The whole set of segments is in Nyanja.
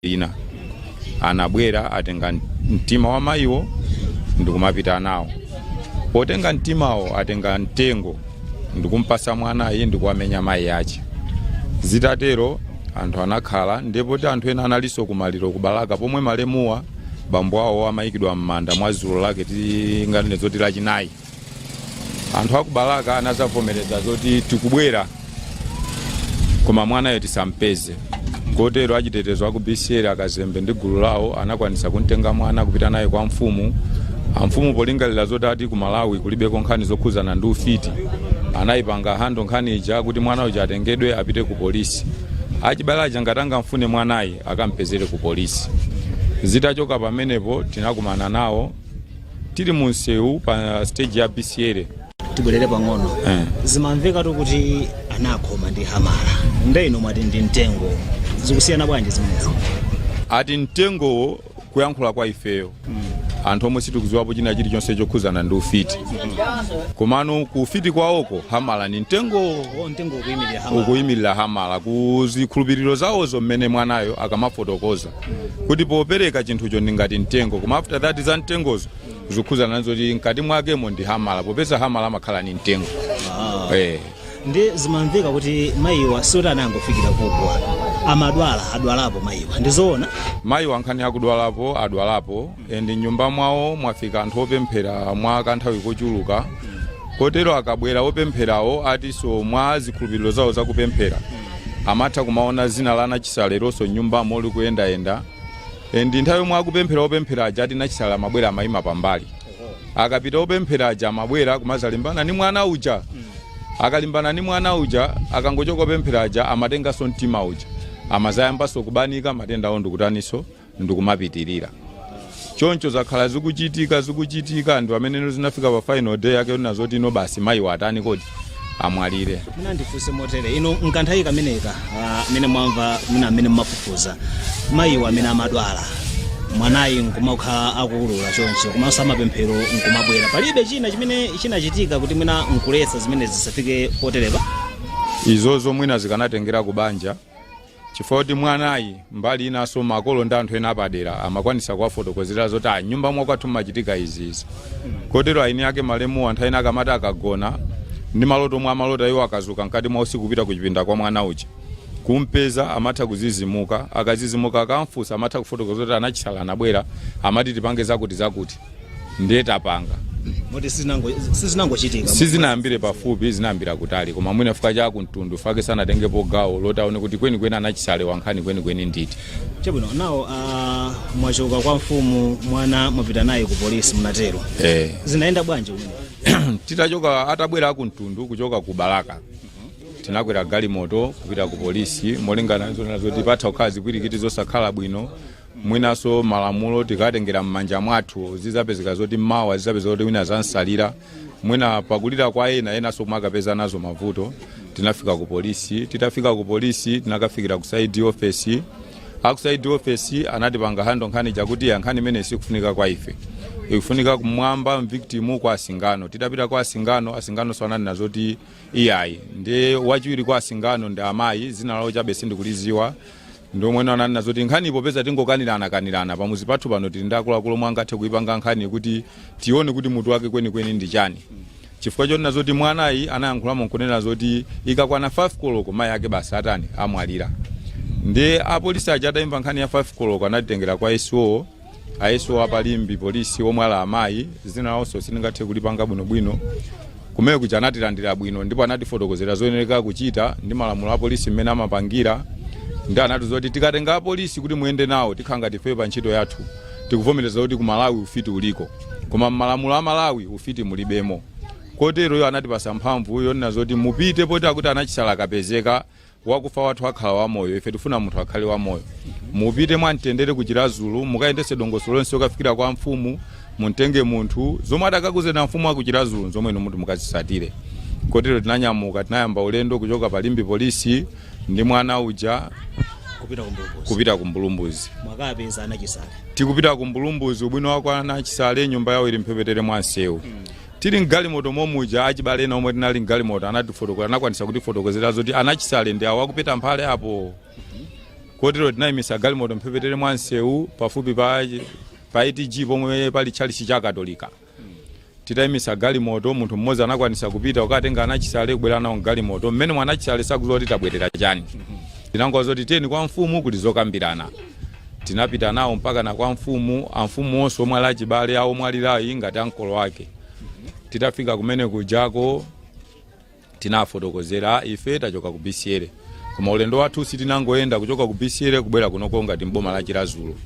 Ina anabwera, atenga mtima wa mayiwo ndikumapita nawo. Potenga mtimawo, atenga mtengo ndikumpasa mwanayi ndikuwamenya mayi ache. Zitatero anthu anakhala, ndipo ti anthu ena analinso kumaliro kubalaka pomwe malemuwa bambo awo amayikidwa m'manda mwa zulo lake, tinganene zoti Lachinayi. Anthu akubalaka anazavomereza zoti tikubwera, koma mwanayo tisampeze. Kotero achitetezo aku BCL, akazembe ndi gulu lawo, anakwanisa kumtenga mwana kupita naye kwa mfumu. Amfumu, polingalira zoti ati ku Malawi kulibeko nkhani zokhuzana ndi ufiti, anayipanga handle nkhani ija kuti mwana uja atengedwe apite ku polisi. Achibale aja ngati angamfune mwanayi, akampezere ku polisi. Zitachoka pamenepo, tinakumana nawo tili mu msewu pa stage ya BCL. Tibwerere pang'ono. Zimamvekatu kuti anakhoma ndi hamala, nde ino mwati ndi mtengo. Zikusiyana bwanji zimenezi? Ati mtengowo, kuyankhula kwa ifeyo anthu omwe sitikuziwapo china chilichonse chokhuzana ndi ufiti, komano ku ufiti kwawoko hamala ni mtengowo. O, mtengo ukuyimirira hamala. Ukuyimirira hamala ku zikhulupiriro zawozo, mmene mwanayo akamafotokoza kuti popereka chinthucho ndi ngati mtengo. Koma after that, za mtengozo zikukhuzana nazo kuti mkati mwakemo ndi hamala, popeza hamala amakhala ni mtengo. Ndi zimamveka kuti mayiwa soti anangofikira kugwa, amadwala, adwalapo mayiwa, ndizoona? Mayiwa nkhani akudwalapo, adwalapo, and nyumba mwawo mwafika anthu opemphera mwa kanthawi kochuluka. Kotero akabwera opempherawo, atinso mwa zikhulupiriro zawo zakupemphera amatha kumaona zina la Nachisaleronso nyumbamo likuyendayenda. And nthawi yomwe akupemphera opemphera aja, ati Nachisale amabwera, amayima pambali. Akapita opemphera aja, amabwera kumazalimbana ni mwana uja. Akalimbana ni mwana uja, akangochoka opemphera aja, amatenganso mtima uja, amazayambanso kubanika. Matenda awo ndikutaniso, ndikumapitirira. Choncho zakhala zikuchitika, zikuchitika, ndi pamene zinafika pa final day yake nazoti ino basi, mayi watani kodi, amwalire. Mwina ndifunse motere: ino nkanthawi kameneka, amene mwamva, mwina amene mmafufuza, mayiwo amene amadwala, mwanayi nkumakhala akuwulula choncho, komanso amapemphero nkumabwera, palibe china chimene chinachitika kuti mwina nkuletsa zimene zisafike poterepa? Izozo mwina zikanatengera kubanja, chifukwa kuti mwanayi mbali inanso makolo ndi anthu ena apadera amakwanisa kuwafotokozera zoti a nyumba mwakwathu mmachitika izizi. Kotero aini ake malemu, anthu ena akamati akagona ndi maloto omwe amalota iwo, akazuka mkati mwa usiku kupita kuchipinda kwa mwana uja kumpeza, amatha kuzizimuka. Akazizimuka, akamfunsa, amatha kufotokoza kuti anachisala anabwera, amati tipange zakuti zakuti, ndiye tapanga. Moti sizinangochitika? Sizinayambire pafupi, zinayambira kutali, koma mwina fika cha kumtundu fake sanatengepo gawo loti aone kuti kwenikweni anachisale wankhani kwenikweni nditi. Chabwino. Nawo mwachoka kwa mfumu, mwana mwapita naye ku polisi, munatero? Eh. Zinaenda bwanji kumene? Titachoka, atabwera akumtundu kuchoka ku Balaka, tinakwera galimoto kupita ku polisi, molingana nzonena zoti patha kukhala zipwirikiti zosakhala bwino. Mwinanso malamulo tikatengera m'manja mwathu, zizapezeka zoti mawa zizapezeka zoti wina zansalira, mwina pakulira kwa ena, enanso kumakapeza nazo mavuto. Tinafika ku polisi. Titafika ku polisi, tinakafikira ku CID office. Aku CID office anatipanga handle nkhani chakuti ya nkhani imene sikufunika kwa ife, ikufunika kumwamba victim kwa asingano. Titapita kwa asingano, asingano so ananena zoti iyayi, ndi wachiwiri kwa asingano ndi amayi, zina lawo chabe sindikuliziwa, ndomwene ananena zoti nkhani popeza tingokanirana kanirana pamuzi pathu pano, tili ndi akuluakulu omwe angathe kuipanga nkhani kuti tione kuti mutu wake kwenikweni ndi chani, chifukwa chonena zoti mwanayi anayankhulamo nkunena zoti ikakwana 5 koloko mayi ake basi atani, amwalira. Ndi apolisi aja atayimva nkhani ya 5 koloko, anatitengera kwa SO, a SO apalimbi polisi omwe ali amayi, zina lawonso sindingathe kulipanga bwinobwino. Kumene kuja anatilandira bwino ndipo anatifotokozera zoyenera kuchita ndi malamulo a polisi mmene amapangira, ndi anati zoti tikatenga apolisi kuti muyende nawo, tikhala ngati ifeyo pa ntchito yathu tikuvomereza kuti ku Malawi ufiti uliko, koma mmalamulo a Malawi ufiti mulibemo. Kotero iwo anatipasa mphamvu yonena zoti mupite, poti akuti anachisala akapezeka, wakufa wathu akhala wamoyo, ife tifuna munthu akhale wamoyo. Mupite mwamtendere ku Chiradzulu, mukayendese dongosolo lonse yokafikira kwa mfumu, mutenge munthu. Zomwe adakakuzena mfumu aku Chiradzulu zomwe inu muti mukazisatire. Kotero tinanyamuka, tinayamba ulendo kuchoka pa Limbi polisi ndi mwana uja. Kupita kumbulumbuzi? Kupita ku Mbulumbuzi. Mwakapeza anachisale? Tikupita ku Mbulumbuzi, ubwino wako anachisale nyumba yawo ili mphepetele mwa msewu. Tili mgalimoto momuja, achibale ena omwe tinali mgalimoto anatifotokozera, anakwanisa kutifotokozera zoti anachisale ndi awo akupita mphale apo. Kotero tinayimisa galimoto mphepetele mwa msewu pafupi pa ATG pomwe pali tchalichi cha Katolika. Titayimisa galimoto, munthu mmodzi anakwanisa kupita kukatenga anachisale kubwera nawo mgalimoto. Mmene mwana achisale sakuziwa kuti tabwerera chani, tinangoza kuti tiyeni kwa mfumu kuti zokambirana. Tinapita nawo mpaka na kwa mfumu, amfumu onse omwe ali achibale awo omwe alirayi ngati ankolo ake. Titafika kumene kujako, tinafotokozera ife tachoka ku BCL, koma ulendo wathu sitinangoyenda kuchoka ku BCL kubwera kunoko ngati mboma la Chiradzulu.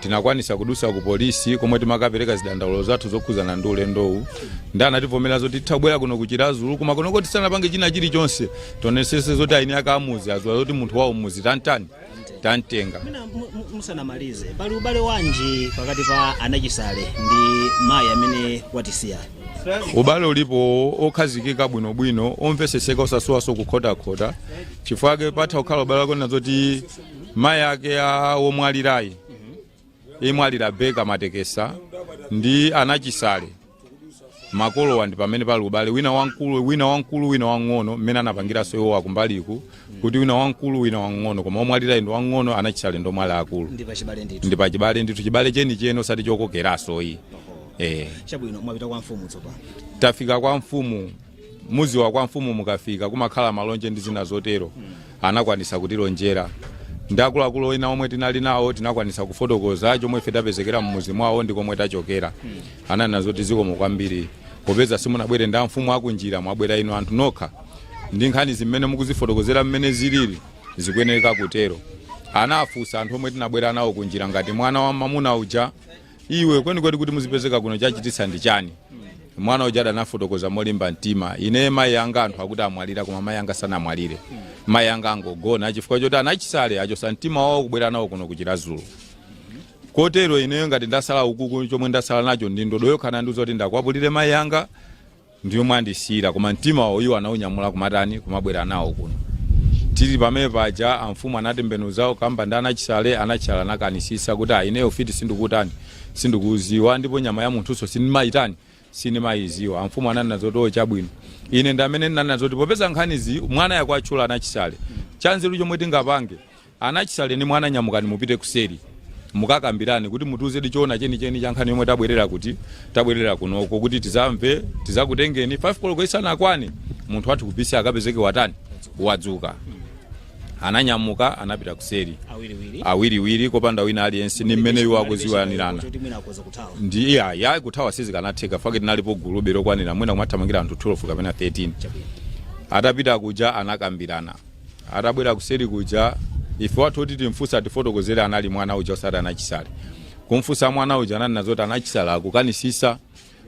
Tinakwanisa kudusa ku polisi komwe timakapereka zidandaulo zathu zokhuzana ndi ulendowu, ndi anativomera zoti titha kubwera kuno ku Chiradzulu, koma kunoko tisanapange china chilichonse tionesese zoti aini ake amuzi aziwa zoti munthu wawo muzi tantani tamtenga. Mwina musanamalize, pali ubale wanji pakati pa anachisale ndi mayi amene watisiya? Ubale ulipo okhazikika bwinobwino, omveseseka, osasowaso kukhotakhota, chifukwa ake patha kukhala ubale wako zoti mayi ake a womwalirayi imwe ali Rebeka Matekesa ndi anachisale makolowa, ndi pamene pali ubale, wina wamkulu, wina wamkulu, wina wang'ono, mmene anapangiranso iwo akumbaliku kuti wina wamkulu, wina wang'ono, koma omwalirayi ndi wang'ono, anachisale ndi omwe ali akulu. Ndi pachibale ndithu. Ndi pachibale ndithu, chibale chenicheni, osati chokokeraso iyi. Chabwino, mwapita kwa mfumu tsopano. Tafika kwa mfumu. Muziwa kwa mfumu mukafika kumakhala malonje ndi zina zotero. Anakwanisa kutilonjera ndi akuluakulu ena omwe tinali nawo. Tinakwanisa kufotokoza chomwe ife tapezekera mmuzi mwawo ndi komwe tachokera. Ananena zoti zikomo kwambiri popeza simunabwere ndi amfumu akunjira, mwabwera inu anthu nokha, ndi nkhani zimene mukuzifotokozera mmene zilili zikuyenereka kutero. Anafunsa anthu omwe tinabwera nawo kunjira ngati mwana wa mamuna uja, "Iwe, kwenikweni kuti muzipezeka kuno chachititsa ndi chani?" Mwana uja adanafotokoza molimba mtima, "Ine mayi anga anthu akuti amwalira, koma mayi anga sanamwalire. Mayi anga angogona chifukwa choti anachisale achosa mtima wawo kubwera nawo kuno kuChiradzulu. Kotero ineyo ngati ndasala ukuku, chomwe ndasala nacho ndi ndodo yokha. Nandiuza kuti ndakwapulire mayi anga, ndiyo mwandisiyira, koma mtima wawo iwo anaunyamula kumatani, kumabwera nawo kuno." Tili pamene paja, amfumu anatembenuza kamba ndi anachisale. Anachisale anakanisisa kuti, "Ah, ineyo fiti sindikutani, sindikuziwa, ndipo nyama ya munthunso sindimayitani, sindimayiziwa." Amfumu ananena zoti, "O, chabwino." Ine ndi amene ndinanena zoti popeza nkhanizi mwana yakwatchula anachisale, chanzeru chomwe tingapange, anachisale ni mwana, nyamukani mupite kuseri mukakambirani kuti mutiuze choona chenicheni cha nkhani yomwe tabwerera, kuti tabwerera kunoko, kuti tizamve. Tizakutengeni 5 koloko isanakwane, munthu wathu kubisi akapezeke watani, wadzuka." Ananyamuka, anapita kuseri. Awiriwiri. Awiriwiri, kopanda wina aliyense, ni mmene iwo akuziwanirana. Choti mwina akhoza kuthawa. Ndi iya ya kuthawa sizikanatheka, fake tinalipo gulube lokwanira mwina kumathamangira anthu 12 kapena 13. Atapita kuja anakambirana. Atabwera kuseri kuja, ife wathu kuti timfunsa tifotokozere anali mwana uja, osati anachisale. Kumfunsa mwana uja, ananena zoti anachisale akukanisisa,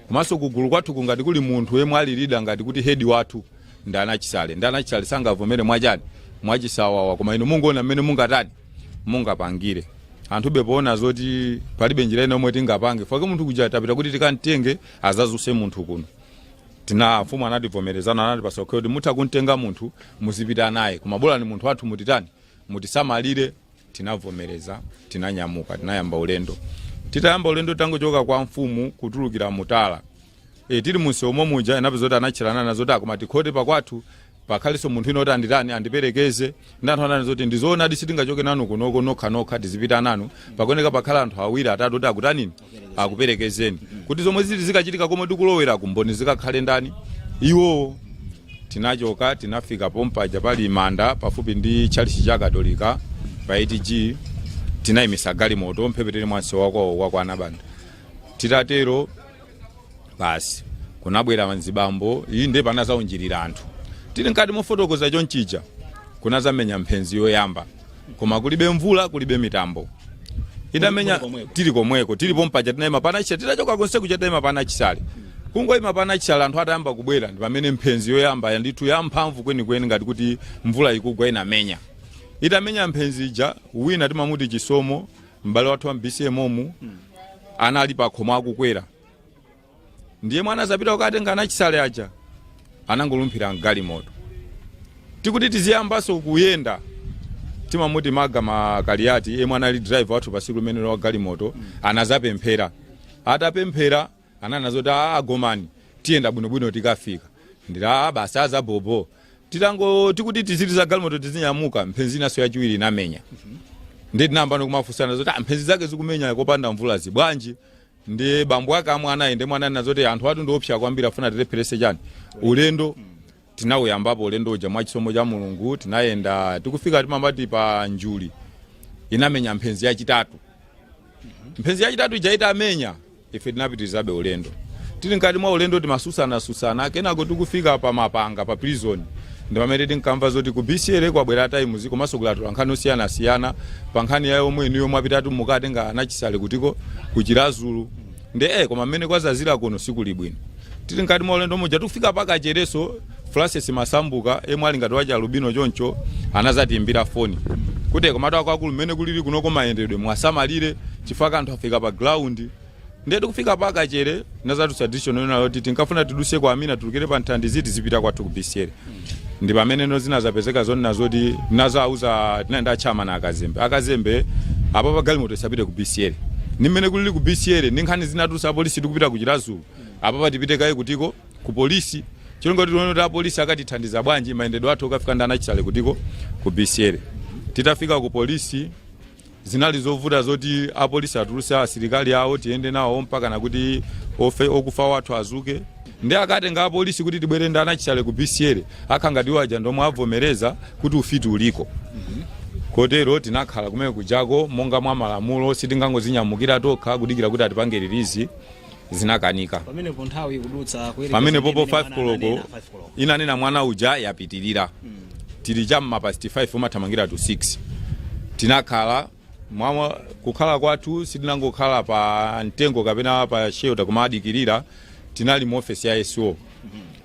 komanso kugulu kwathu kungati kuli munthu yemwe alilida ngati kuti head wathu ndi anachisale, ndi anachisale sangavomere mwachani, mwachisawawa, koma inu mungoona mmene mungatani, mungapangire. Anthu bepoona zoti palibe njira ina yomwe tingapange, fake munthu kuja tapita kuti tikamtenge azazuse munthu kuno. Tina mfumu anativomerezana, anatipasa kuti mutha kumtenga munthu muzipita naye, koma bola ni munthu wathu, mutitani, mutisamalire. Tinavomereza, tinanyamuka, tinayamba ulendo. Titayamba ulendo, tangochoka kwa mfumu kutulukira mutala, tili munsewu muja, inapeza kuti anatchirana nazo kuti akoma tikhote pakwathu pakhalenso munthu ina kuti anditani, andiperekeze. Ndi anthu anani zoti ndizoonadi, sitingachoke nanu kunoko nokhanokha, tizipita nanu, pakuoneka pakhala anthu awiri atatu kuti akutanini, akuperekezeni, kuti zomwe zili zikachitika komwe tikulowera kumboni zikakhale ndani, iwowo. Tinachoka, tinafika pompaja pali manda pafupi ndi tchalichi cha Katolika pa ATG. Tinayimisa galimoto mphepetele mwa msewu wakwawo wa kwa Anabanda. Titatero basi, kunabwera manzibambo, iyi ndiye panazaunjirira anthu. Tili mkati mofotokoza chonchija, kunazamenya mphenzi yoyamba, koma kulibe mvula, kulibe mitambo. Itamenya Muli komweko? Tili komweko, tili pompaja, tinayima panachisa. Titachoka konse kuja, tayima panachisale, kungoyima panachisale, anthu atayamba kubwera, ndi pamene mphenzi yoyamba yandithu yamphamvu kwenikweni ngati kuti mvula ikugwa inamenya. Itamenya mphenzi ija, wina timamuti Chisomo, m'bale wathu wa BCM omu, anali pakhomo akukwera, ndiye mwana zapita kukatenga anachisale aja, anangolumphira mgalimoto. Tikuti tiziyambanso kuyenda, timamuti Maga Makaliyati, yemwe anali driver wathu pasiku limenelo wa galimoto, anazapemphera. Atapemphera anana zoti, "Aa, agomani, tiyenda bwinobwino tikafika." Ndira basi azabobo. Titango tikuti tiziliza galimoto tizinyamuka, mphenzi inaso yachiwiri inamenya. Ndi tinayamba kumafunsana zoti, "Ah, mphenzi zake zikumenya kopanda mvula zibwanji?" Ndi bambo ake amwanayi ndi mwana zoti anthu atu ndiopsa kwambiri, afuna tilepherese chani ulendo. Tinawuyambapo ulendo uja mwachisomo cha Mulungu, tinayenda. Tikufika timamati pa Njuli, inamenya mphenzi yachitatu. Mphenzi yachitatu ija itamenya, ife tinapitirizabe ulendo. Tili mkati mwa ulendo timasusanasусana. Kenako tikufika pa Mapanga, pa prison, ndi pamene tinkamva zoti ku BCL kwabwera Times, komanso kulatula nkhani osiyanasiyana pa nkhani ya yomwe inuyo mwapitatu mukatenga anachisale kutiko kuChiradzulu. Ndi koma mmene kwazazira kuno sikuli bwino. Tili mkati mwa ulendo muja, tikufika pakachereso, Francis Masambuka emwe ali ngati wacha alubino choncho anazatiimbira foni kuti, "Komatu akuluakulu, mmene kulili kunoko mayendedwe mwasamalire chifukwa anthu afika pa ground." Ndiye tikufika pakachere nazatu tradition yona yoti tinkafuna tiduse kwa Amina, tulukire pa Nthandizi, tizipita kwathu ku BCL. Ndi pamene no zina zapezeka zonena zoti nazauza, tinayenda chama na akazembe. Akazembe, apa pa galimoto isapite ku BCL, ndi mmene kulili ku BCL ndi nkhani zinatulutsa apolisi, tikupita ku Chiradzulu, apa patipite kaye kutiko ku polisi, chilongo tione kuti apolisi akatithandiza bwanji mayendedwe athu okafika ndi anachisale kutiko ku BCL. Titafika ku polisi, zinali zovuta zoti apolisi atulutse asilikali awo tiyende nawo mpaka nakuti ofe okufa wathu azuke. Ndi akatenga apolisi kuti tibwere ndi anachisale ku BCL, akhangati iwo aja ndomwe avomereza kuti ufiti uliko. Kotero tinakhala kumene kujako monga mwa malamulo, sitingangozinyamukira tokha kudikira kuti atipange release, zinakanika. Pamenepo nthawi ikudutsa kuyerekeza Pamene ndi popo imene 5 mwana koloko ananena, 5 koloko. Inanena mwana uja yapitirira, tili cham'ma past 5, umathamangira to 6. Tinakhala mwa kukhala kwathu, sitinangokhala pa mtengo kapena pa shelter kumadikirira, tinali mu ofesi ya SO.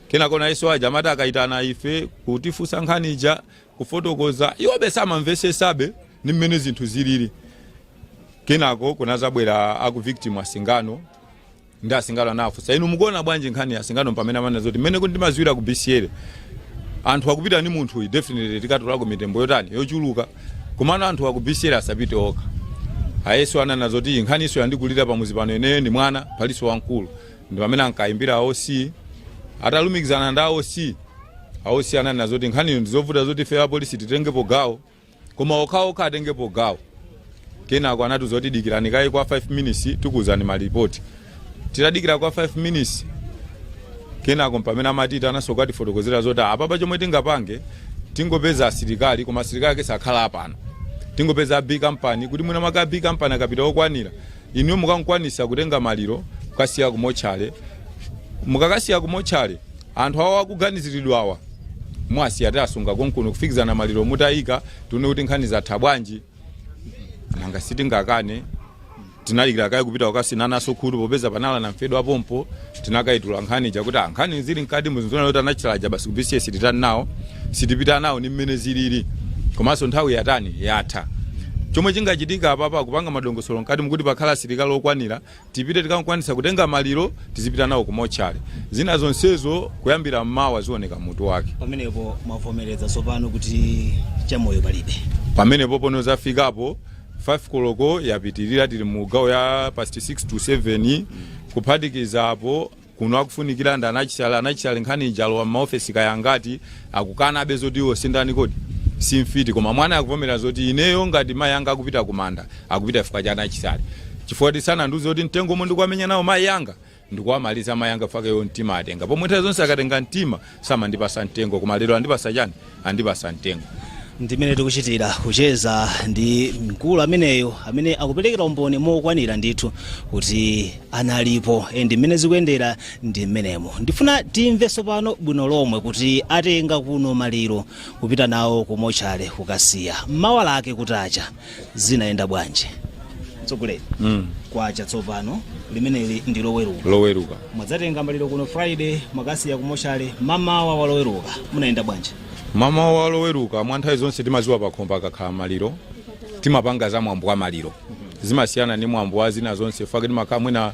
Kenako na SO aja amati akayitana ife kutifunsa nkhani ija, kufotokoza, iwobe samamvesesabe ndi mmene zinthu zilili. Kenako kunazabwera aku victim, asingano. Ndi asingano anafunsa, "Inu mukuona bwanji nkhani ya asingano?" Pamene amene zoti mmene kuti ndimaziwira ku BCL anthu akupita ni munthu uyu, definitely tikatolako mitembo yotani yochuluka, komano anthu aku BCL asapite okha. Ayesu anana zoti nkhaniso yandikulira pamuzi pano, ineyo ndi mwana, paliso wamkulu. Ndi pamene ankayimbira AOC. Atalumikizana ndi AOC, AOC ananena zoti nkhaniyo ndizovuta zoti ife apolisi titengepo gawo, koma okhaokha atengepo gawo. Kenako anatiuza kuti, "Dikirani kaye kwa 5 minutes, tikuuzani malipoti." Titadikira kwa 5 minutes, kenako pamene amatiti anasoka tifotokozera zoti apapa chomwe tingapange, tingopeza asilikali, koma asilikali ake sakhala apano, tingopeza a B Company, kuti mwina maka a B Company akapita okwanira, inuyo mukankwanisa kutenga maliro kukasiya kumotchale. Mukakasiya kumotchale, anthu awo akuganiziridwa awa mwasiya tiasunga konkuno kufikizana maliro mutayika, tione kuti nkhani zatha bwanji. Nanga sitingakane, tinalikira kaye kupita kukasinanaso khutu, popeza panala na mfedwa pompo. Tinakayitula nkhani chakuti nkhani zili mkati muzinzona kuti anachitalaja basi ku BCS titani nawo, sitipita nawo ni mmene zilili, komanso nthawi yatani yatha. Chomwe chingachitika apapa, kupanga madongosolo mkati mukuti pakhala asilikali okwanira, tipite tikakwanisa kutenga maliro, tizipita nawo kumotchale, zina zonsezo kuyambira mmawa zioneka mutu wake. Pamenepo mwavomereza tsopano kuti chamoyo palibe? Pamenepo pono zafikapo 5 koloko yapitirira, tili mu gawo ya past 6 to 7. Kuphatikizapo kuno akufunikira ndi anachisale. Anachisale nkhani ijalowa m'maofesi kayangati, akukana abe zoti iwo sindani kodi simfiti, koma mwana akuvomera zoti ineyo ngati mayi anga akupita kumanda, akupita chifukwa cha anachisale, chifukwa tisanandiuze kuti mtengo omwe ndikuwamenya nawo mayi anga ndikuwamaliza mayi anga, faka iwo mtima atenga pomwe nthawi zonse akatenga mtima samandipasa mtengo, koma lero andipasa chani? Andipasa mtengo. Ndimene tikuchitira kucheza ndi mkulu ameneyo amene akuperekera umboni mokwanira ndithu kuti analipo, ndi mmene zikuyendera ndi mmenemo. Ndifuna timve pano bwino lomwe kuti atenga kuno maliro kupita nawo kumotchale kukasiya, mawa lake kutacha zinayenda bwanji, mtsogoleri? Kwacha tsopano, limeneli ndi Loweruka. Loweruka. Mwadzatenga maliro kuno Friday, mwakasiya kumotchale, mamawa wa Loweruka munayenda bwanji? Mama wa Loweruka, mwa nthawi zonse timaziwa pakhombo akakhala maliro timapanga za mwambo wa maliro, zimasiyana ndi mwambo wa zina zonse, fake timakhala mwina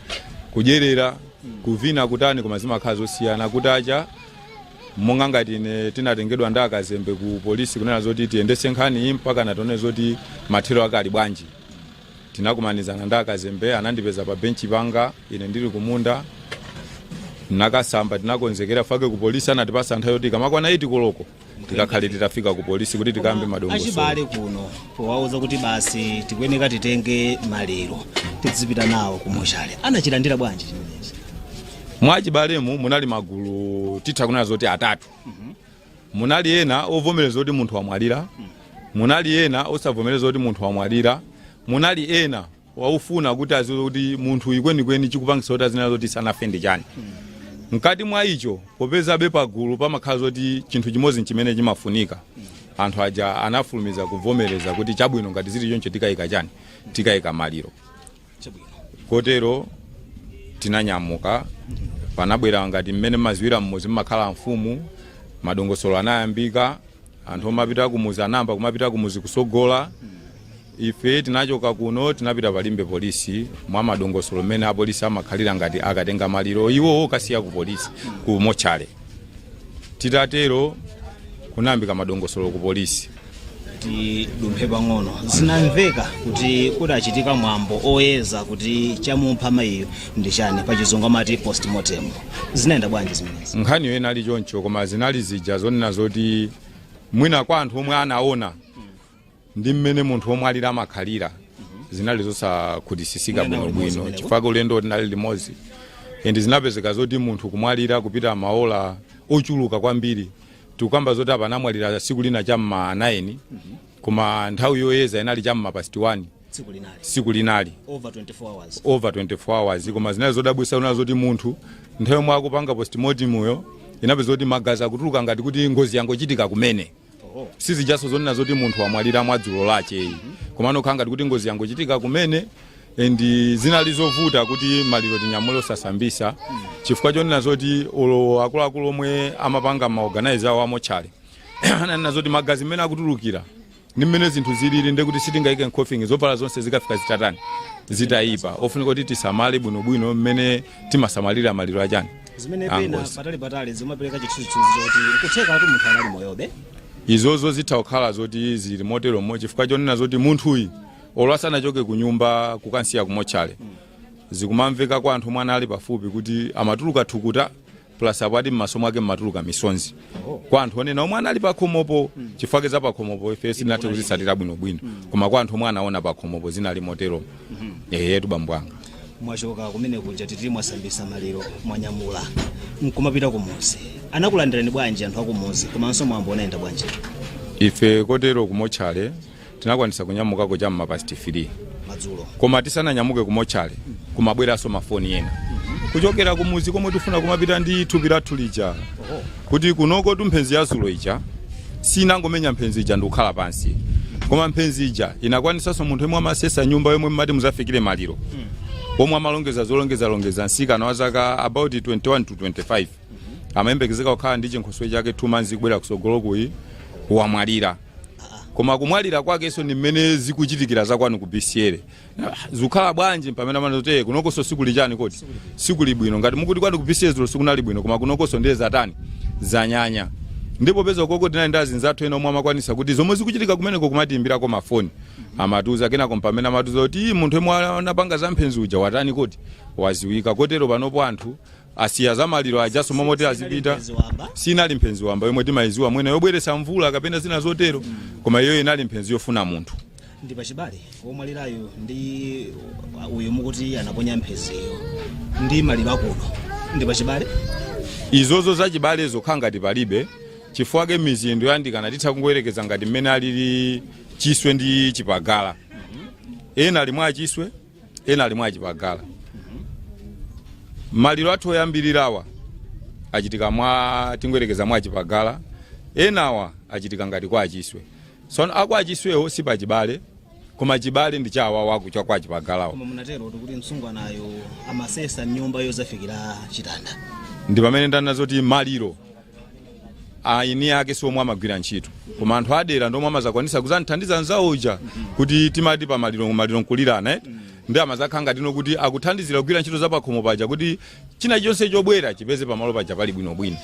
kudyerera, kuvina, kutani, koma zimakhala zosiyana. Kutacha, monga ngati ine, tinatengedwa ndi akazembe ku polisi kunena zoti tiyendese nkhani iyi mpaka natione zoti mathero ake ali bwanji. Tinakumanizana ndi akazembe, anandipeza pa benchi panga ine ndili kumunda nakasamba. Tinakonzekera fake ku polisi anatipasa nthawi yoti kamakwana 8 koloko Tikakhale titafika ku polisi kuti tikambe madongosolo. Achibale kuno powauza kuti basi tikuyeneka titenge maliro tizipita nawo kumochale, anachilandira bwanji chimenezi? Mwachibalemu munali magulu, titha kunena zoti atatu. Munali ena ovomereza kuti munthu wamwalira, munali ena osavomereza kuti munthu wamwalira, munali ena waufuna kuti aziwe kuti munthu ikwenikweni chikupangisa kuti azinena zoti sanafe ndi chani. Mkati mwa icho, popezabe pagulu pamakhala zoti chinthu chimodzi chimene chimafunika, anthu aja anafulumiza kuvomereza kuti chabwino, ngati zili choncho tikayika chani, tikayika maliro. Kotero tinanyamuka, panabwera ngati mmene maziwira mmuzi mmakhala mfumu, madongosolo anayambika, anthu omapita kumuzi anayamba kumapita kumuzi kusogola. Ife tinachoka kuno, tinapita palimbe polisi mwa madongosolo mmene apolisi amakhalira ngati akatenga maliro iwo okasiya ku polisi, ku mochale. Titatero kunayambika madongosolo ku polisi. Tidumphe pang'ono. Zinamveka kuti kudachitika mwambo oyeza kuti chamupha mayiyo ndi chani, pachizungu amati postmortem. Zinayenda bwanji zimenezi? Nkhaniyo inali choncho, koma zinali zija zonena zoti mwina kwa anthu omwe anaona ndi mmene munthu omwe alira amakhalira, zinali zosakhutisisika Munali limodzi bwinobwino kumeneko? Chifukwa ulendo tinali limodzi, and zinapezeka zoti munthu kumwalira kupita maola ochuluka kwambiri. Tikukamba zoti apa anamwalira siku lina cham'ma 9, koma nthawi yoyeza inali cham'ma past 1. Tsiku linali? Siku linali. Over 24 hours? Over 24 hours, koma zinali zodabwisa kunena zoti munthu nthawi yomwe akupanga postmortem uyo inapeza kuti magazi akutuluka ngati kuti ngozi yangochitika kumene. Sizijaso zonena zoti munthu wamwalira mwadzulo lache, komano khala ngati kuti ngozi yangochitika kumene. And zinali zovuta kuti maliro tinyamule osasambisa, chifukwa chonena zoti olo akuluakulu omwe amapanga ma organizer awo amochale ananena zoti magazi mmene akutulukira ndi mmene zinthu zilili, ndekuti sitingayike m'coffin, zovala zonse zikafika zitatani, zitayipa. Ofunika kuti tisamale bwinobwino mmene timasamalira maliro achani. Zimene pena Angozi. patali patali zimapereka chithunzithunzi choti nkutheka kuti munthu anali moyobe. Izozo zitha kukhala zoti zili moteromo, chifukwa chonena zoti munthuyi olo asanachoke ku nyumba kukansiya kumochale, zikumamveka kwa anthu omwe anali pafupi kuti amatuluka thukuta, plus apo ati m'maso mwake mmatuluka misonzi, kwa anthu onena omwe anali pakhomopo, chifukwa za pakhomopo ife sitinathe kuzitsatira bwinobwino, koma kwa anthu omwe anaona pakhomopo zinali moteromo. Eyetu bambo anga. Mwachoka kumene kuja, titi mwasambisa maliro, mwanyamula nkumapita kumuzi, anakulandirani bwanji anthu akumuzi, komanso mwambo unayenda bwanji? Ife kotero kumochale tinakwanisa kunyamukako cham'ma past 3 madzulo. Koma tisananyamuke kumochale kumabweranso mafoni ena kuchokera kumuzi komwe tifuna kumapita ndi thupi lathu lija, kuti kunoko tumphenzi ya zulo ija sinangomenya mphenzi ija ndikukhala pansi, koma mphenzi ija inakwanisanso munthu yemwe amasesa nyumba yomwe mmati muzafikire maliro, omwe amalongeza zolongezalongeza, msikana wa zaka about 21 to 25, amayembekezeka kukhala ndi chinkhoswe chake 2 months kubwera kusogolo kuyi, wamwalira. Koma kumwalira kwakenso ndi mmene zikuchitikira zakwanu ku BCL zikukhala bwanji? Pamene amanoti kunokonso sikuli chani kodi, sikuli bwino. Ngati mukuti kwanu ku BCL zulo sikunali bwino, koma kunokonso ndiye zatani, zanyanya. Ndipo peza koko tinali ndi azinzathu ena omwe amakwanisa kuti zomwe zikuchitika kumeneko kumatiyimbirako mafoni, amatiuza. Kenako pamene amatiuza kuti "Ii, munthu yemwe anapanga za mphenzi uja watani kodi, waziwika." Kotero panopo anthu asiya za maliro ajaso momoti azipita. Mphenzi wamba? Sinali mphenzi wamba yomwe timayiziwa, mwene yobweresa mvula kapena zina zotero, koma iyo inali mphenzi yofuna munthu. Ndi pachibale womwalirayo ndi uyu mukuti anaponya mphenziyo ndi maliro akuno ndi pachibale? Izozo zachibale zokhala ngati palibe, chifukwa ke mizinda yoyandikana, titha kungoyerekeza ngati mmene alili Chiswe ndi Chipagala, ena ali mwa Chiswe, ena ali mwa Chipagala. Maliro athu oyambirirawa achitika mwa, tingoyerekeza, mwa Chipagala, enawa achitika ngati kwa Achiswe. Tsono akwa Achiswewo si pachibale, koma chibale ndi cha awawo akucha kwa Chipagalawo. Koma munatero kuti msungwanayo amasesa mnyumba yozafikira chitanda. Ndi pamene ndanena zoti maliro aini ake siomwe amagwira ntchito, koma anthu adera ndomwe amazakwanisa kuzanthandiza nzawo uja, kuti timati pa maliro, maliro nkulirana, eh? Ndi amazakhala ngatino kuti akuthandizira kugwira ntchito za pakhomo paja kuti china chonse chobwera chipeze pamalo paja pali bwinobwino.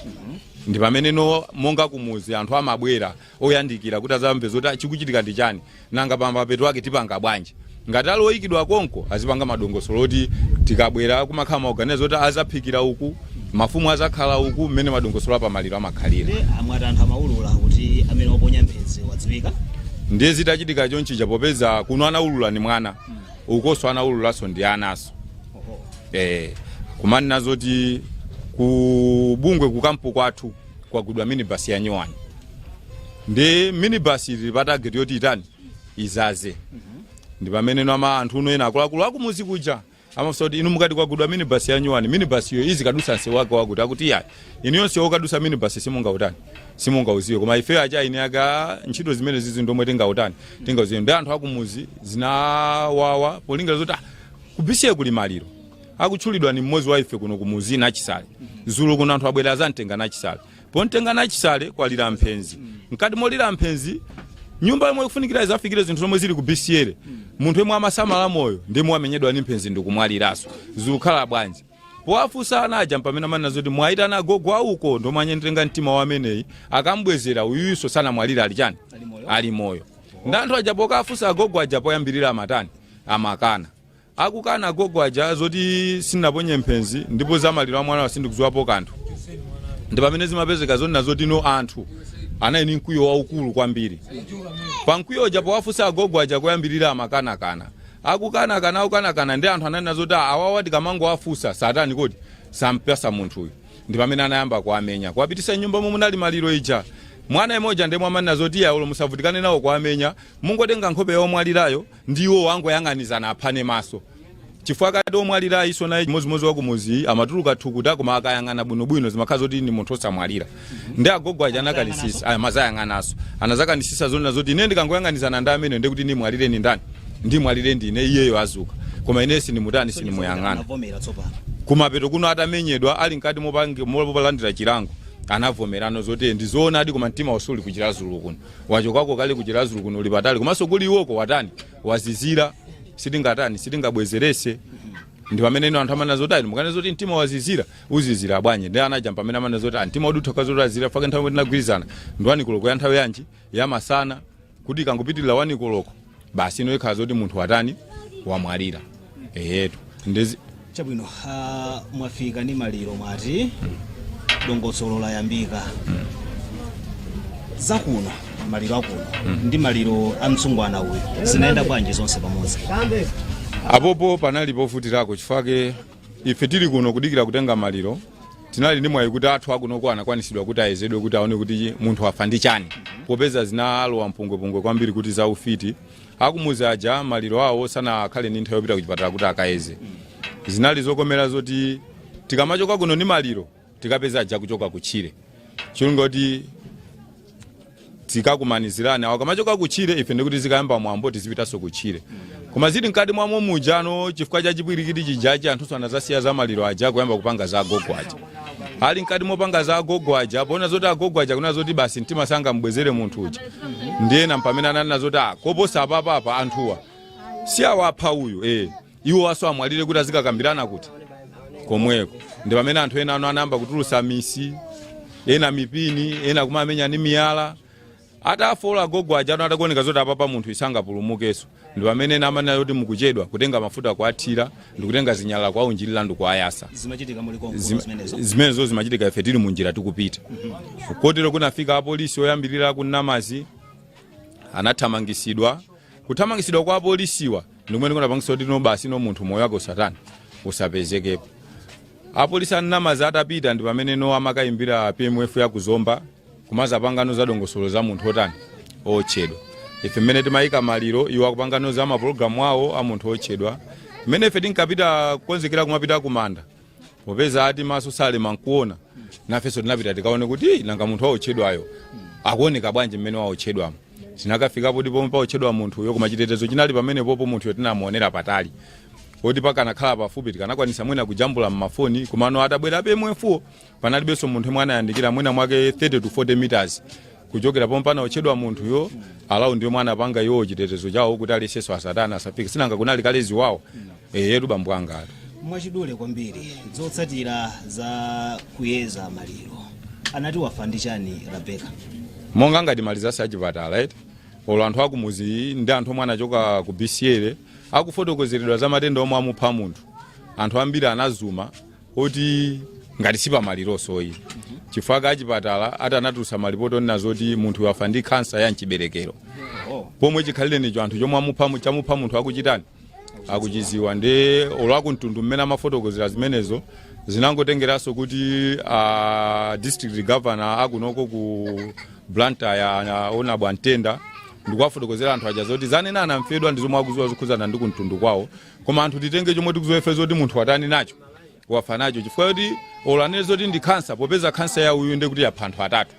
Ndi pamene no monga kumuzi anthu amabwera oyandikira kuti azamve zoti chikuchitika ndi chani, nanga pamapeto ake tipanga bwanji. Ngati ali oyikidwa konko, azipanga madongosolo oti tikabwera kumakhala ma organize oti azaphikira uku. Mafumu azakhala uku, mmene madongosolo apamaliro amakhalira. Ndi amwati anthu amaulula kuti amene waponya mphenzi wadziwika? Ndiye zitachitika chonchija, popeza kuno anaulula ni mwana, ukonso anaululanso ndi anaso. Kumanena zoti ku Bungwe, ku kampu kwathu, kwagudwa minibus ya nyuwani, ndi minibus ili pa target yoti itani, izaze. Ndi pamene nama anthu uno ena akuluakulu akumuzi kuja amafunsa kuti, "Inu mukati kwagudwa minibus ya nyuwani, minibus iyo izikadusa msewu wake wakuti?" Akuti, "Iyayi, inu yonse okadusa minibus simungautani, simungauziwe, koma ife acha ine aka ntchito zimene zizi ndomwe tingautani, tingauziwe." Ndi anthu akumuzi zinawawa polinga zoti, kubisiye kuli maliro, akutchulidwa ni mmodzi wa ife kuno kumuzi, Nachisale. Zulo kuno anthu abwera azamtenga Nachisale. Pontenga Nachisale kwalira mphenzi. Mkati molira mphenzi, nyumba yomwe ikufunikira izafikire zinthu zomwe zili ku BCL, munthu yemwe amasamala moyo ndimwe wamenyedwa ndi mphenzi ndikumwaliraso, zikukhala bwanji? Powafunsa ana aja, pamene amanena zoti mwayitana agogo auko ndomwe anyentenga mtima wa ameneyi, akambwezera uyuyuso sanamwalire, ali chani? Ali moyo. Ali moyo. Ndi anthu aja pokafunsa agogo aja, poyambirira amatani, amakana. Akukana agogo aja zoti sinaponye mphenzi ndipo zamaliro a mwana sindikudziwapo kanthu. Ndi pamene zimapezeka zonena zoti no, anthu anali ndi mkwiyo waukulu kwambiri. Pa mkwiyo uja, powafunsa agogo aja koyambirira amakanakana, akukanakana, akukanakana. Ndi anthu ananena zoti, "Ah, awawa tikamangowafunsa satani kodi sampasa munthuyu." Ndi pamene anayamba kuamenya, kuwapitisa nyumba momwe munali maliro ija. Mwana imodzi ndemwe amanena zoti, "Iya, ulo musavutikane nawo kuamenya, mungotenga nkhope yomwalirayo ndiwo wangoyang'anizana, aphane maso," chifukwa kati omwalira iso naye chimodzimodzi wakumuzi amatuluka thukuta, koma akayang'ana bwinobwino zimakhala zoti ndi munthu osamwalira. Ndi agogo aja anakanisisa aya mazayang'anaso, anazakanisisa zonena zoti, "Ine ndikangoyang'anizana ndi amene, ndikuti ndimwalire ni ndani? Ndimwalire ndine, iyeyo azuka, koma ine sindimutani, sindimuyang'ana." Anavomera tsopano? Kumapeto kuno atamenyedwa, ali mkati mopalandira chilango, anavomerano zoti ndizoonadi, koma mtima usuli kuchirazulu kuno, wachokako kale kuchirazulu kuno, uli patali, komanso kuli iwoko watani, wazizira, sitingatani, sitingabwezerese. Ndi pamene ino anthu amanena zoti, "Ayi, mukane zoti mtima wazizira, uzizira bwanji?" Ndi anaja pamene amanena zoti, "Ah, mtima udutha zoti wazizira fake nthawi imwe tinagwirizana ndi 1 koloko ya nthawi yanji, ya masana, kuti ikangopitirira 1 koloko basi ino ikhala zoti munthu watani, wamwalira." Eyetu ndizi. Chabwino, mwafika ndi maliro, mwati dongosolo layambika. Zakuno, maliro akuno ndi maliro a msungwana uyu zinayenda bwanji zonse pamodzi? Apopo panali povutirako, chifukwa ife tili kuno kudikira kutenga maliro, tinali ndi mwayi kuti athu akunoko anakwanisidwa kuti ayezedwe kuti aone kuti munthu afa ndi chani, popeza zinalowa mpungwepungwe kwambiri kuti za ufiti. Akumuzi aja maliro awo sanakhale ndi nthawi yopita kuchipatala kuti akayeze. Zinali zokomera zoti tikamachoka kuno ndi maliro, tikapeza aja kuchoka kutchire, chilunga kuti tikakumanizirane awo kamachoka kutchire, ife ndikuti zikayamba mwambo tizipitanso kutchire. Koma zili mkati mwamo mujano, chifukwa cha chipwirikiti chijachi, anthunso anazasiya za maliro aja, kuyamba kupanga za agogo aja. Ali mkati mopanga za agogo aja, pona zoti agogo aja kuna zoti basi mtima sangamubwezere munthu uja. Ndiyena mpamene ananena zoti, "Ah, koposa apapapa anthuwa si awapha uyu, iwo aso amwalire kuti azikakambirana kuti komweko." Ndi pamene anthu ena ano anayamba kutulusa misi, ena mipini, ena kumamenya ndi miyala. Atafola agogo aja ano, atakuoneka zoti apapa munthu isangapulumukenso, ndi pamene ena amanena kuti mukuchedwa kutenga mafuta kuathira, ndikutenga zinyalala kuaunjirira ndikuayasa. Zimachitika muli konkuno zimenezo? Zimenezo zimachitika ife tili munjira tikupita. Kotero kunafika apolisi oyambirira ku Namazi, anathamangisidwa. Kuthamangisidwa kwa apolisiwa ndikumene kunapangisa kuti no, basi, no, munthu moyo wake usatani, usapezekepo. Apolisi a Namazi atapita, ndi pamene no amakayimbira PMF ya kuzomba kumazapangano za dongosolo za munthu otani, otchedwa. Ife mmene timayika maliro, iwo akupangano za mapulogalamu awo a munthu otchedwa. Mmene ife tinkapita kukonzekera kumapita kumanda, popeza ati maso salema nkuona, nafenso tinapita tikaone kuti, "Ii, nanga munthu waotchedwayo akuoneka bwanji mmene waotchedwamo?" Tinakafikapo ndipo pomwe paotchedwa munthuyo, koma chitetezo chinali pamene popo. Munthuyo tinamuonera patali, poti pakanakhala pafupi tikanakwanisa mwina kujambula mmafoni. Komano atabwera PMF, panalibenso munthu yemwe anayandikira mwina mwake 30 to 40 meters kuchokera pomwe panaotchedwa munthuyo. Alawo yomwe anapanga iwo chitetezo chawo kuti aliyenseso asatani, asafike, sinanga kunali kale ziwawo. Eyetu, bambo anga atu. Mwachidule kwambiri, zotsatira za kuyeza maliro, anati wafa ndi chani Rebeka? Monga ngati malizasi achipatala eti, olo anthu akumuzi ndi anthu omwe anachoka ku BCL akufotokozeredwa za matenda omwe amupha munthu, anthu ambiri anazuma oti Ngati sipamalironso iyi, chifukwa achipatala atanatulutsa malipoti onena zoti munthu wafa ndi khansa ya mchiberekero, pomwe chikhalire nicho anthu chomwe amupha, chamupha munthu akuchitani, akuchiziwa. Ndi olwakumtundu mmene amafotokozera zimenezo, zinangotengeranso kuti district governor akunoko ku Blantyre, Honorable Antenda, ndikuwafotokozera anthu aja zoti zanena anamfedwa ndi zomwe akuziwa zokhuzana ndi kumtundu kwawo, koma anthu titenge chomwe tikuziwa ife zoti munthu watani nacho, wafa nacho, chifukwa kuti olo anene zoti ndi khansa, popeza khansa ya uyu ndi kuti yapha anthu atatu,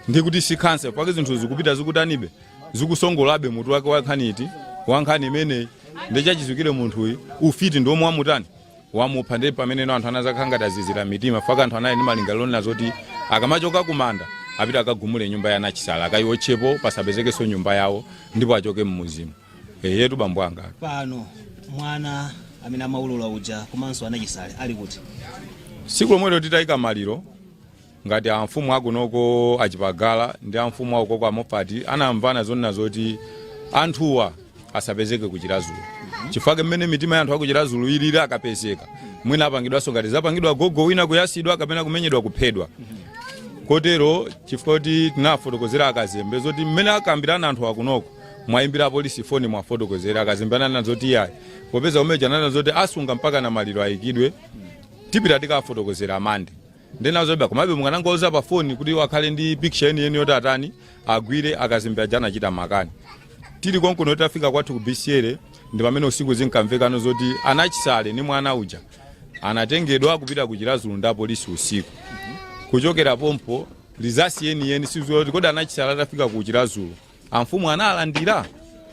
ndi kuti si khansa pake. Zinthu zikupita zikutanibe, zikusongolabe mutu wake wankhaniti wankhani imeneyi. Ndichachizukire munthuyi ufiti ndiomwe wamutani, wamupha. Ndi pamene anthu anazakhala ngati azizira mitima, faka anthu anali ndi malingaliro onena zoti akamachoka kumanda apita akagumule nyumba ya Nachisala, akayiotchepo pasapezekenso nyumba yawo, ndipo achoke mmuzimu. Eyetu bambo anga. Pano mwana amene amaulula uja komanso anachisale ali kuti? Siku lomwelo titayika maliro, ngati amfumu akunoko achipagala ndi amfumu akukoko amofati anamvana zonena zoti anthuwa asapezeke kuchirazulu, chifukwa mmene mitima ya anthu akuchirazulu ilili, akapezeka mwina apangidwanso ngati zapangidwa gogo wina, kuyasidwa kapena kumenyedwa, kuphedwa. Kotero chifukwa kuti tinafotokozera akazembe zoti mmene akambirana anthu akunoko, mwayimbira apolisi foni, mwafotokozera akazembe, ananena zoti iyayi, popeza umeja ananena zoti asunga mpaka na maliro ayikidwe, tipita tikafotokozera amande ndinazoba. Komabe mukanangoza pa foni kuti wakhale ndi picture yeniyeni yoti atani, agwire. Akazembe aja anachita makani. Tili konkuno, tafika kwathu ku BCL, ndi pamene usiku zinkamvekano zoti anachisale ni mwana uja anatengedwa kupita ku Chirazulu ndi apolisi usiku. Kuchokera pompo lizasi yeniyeni sizuwa kuti kodi anachisale atafika ku Chirazulu amfumu analandira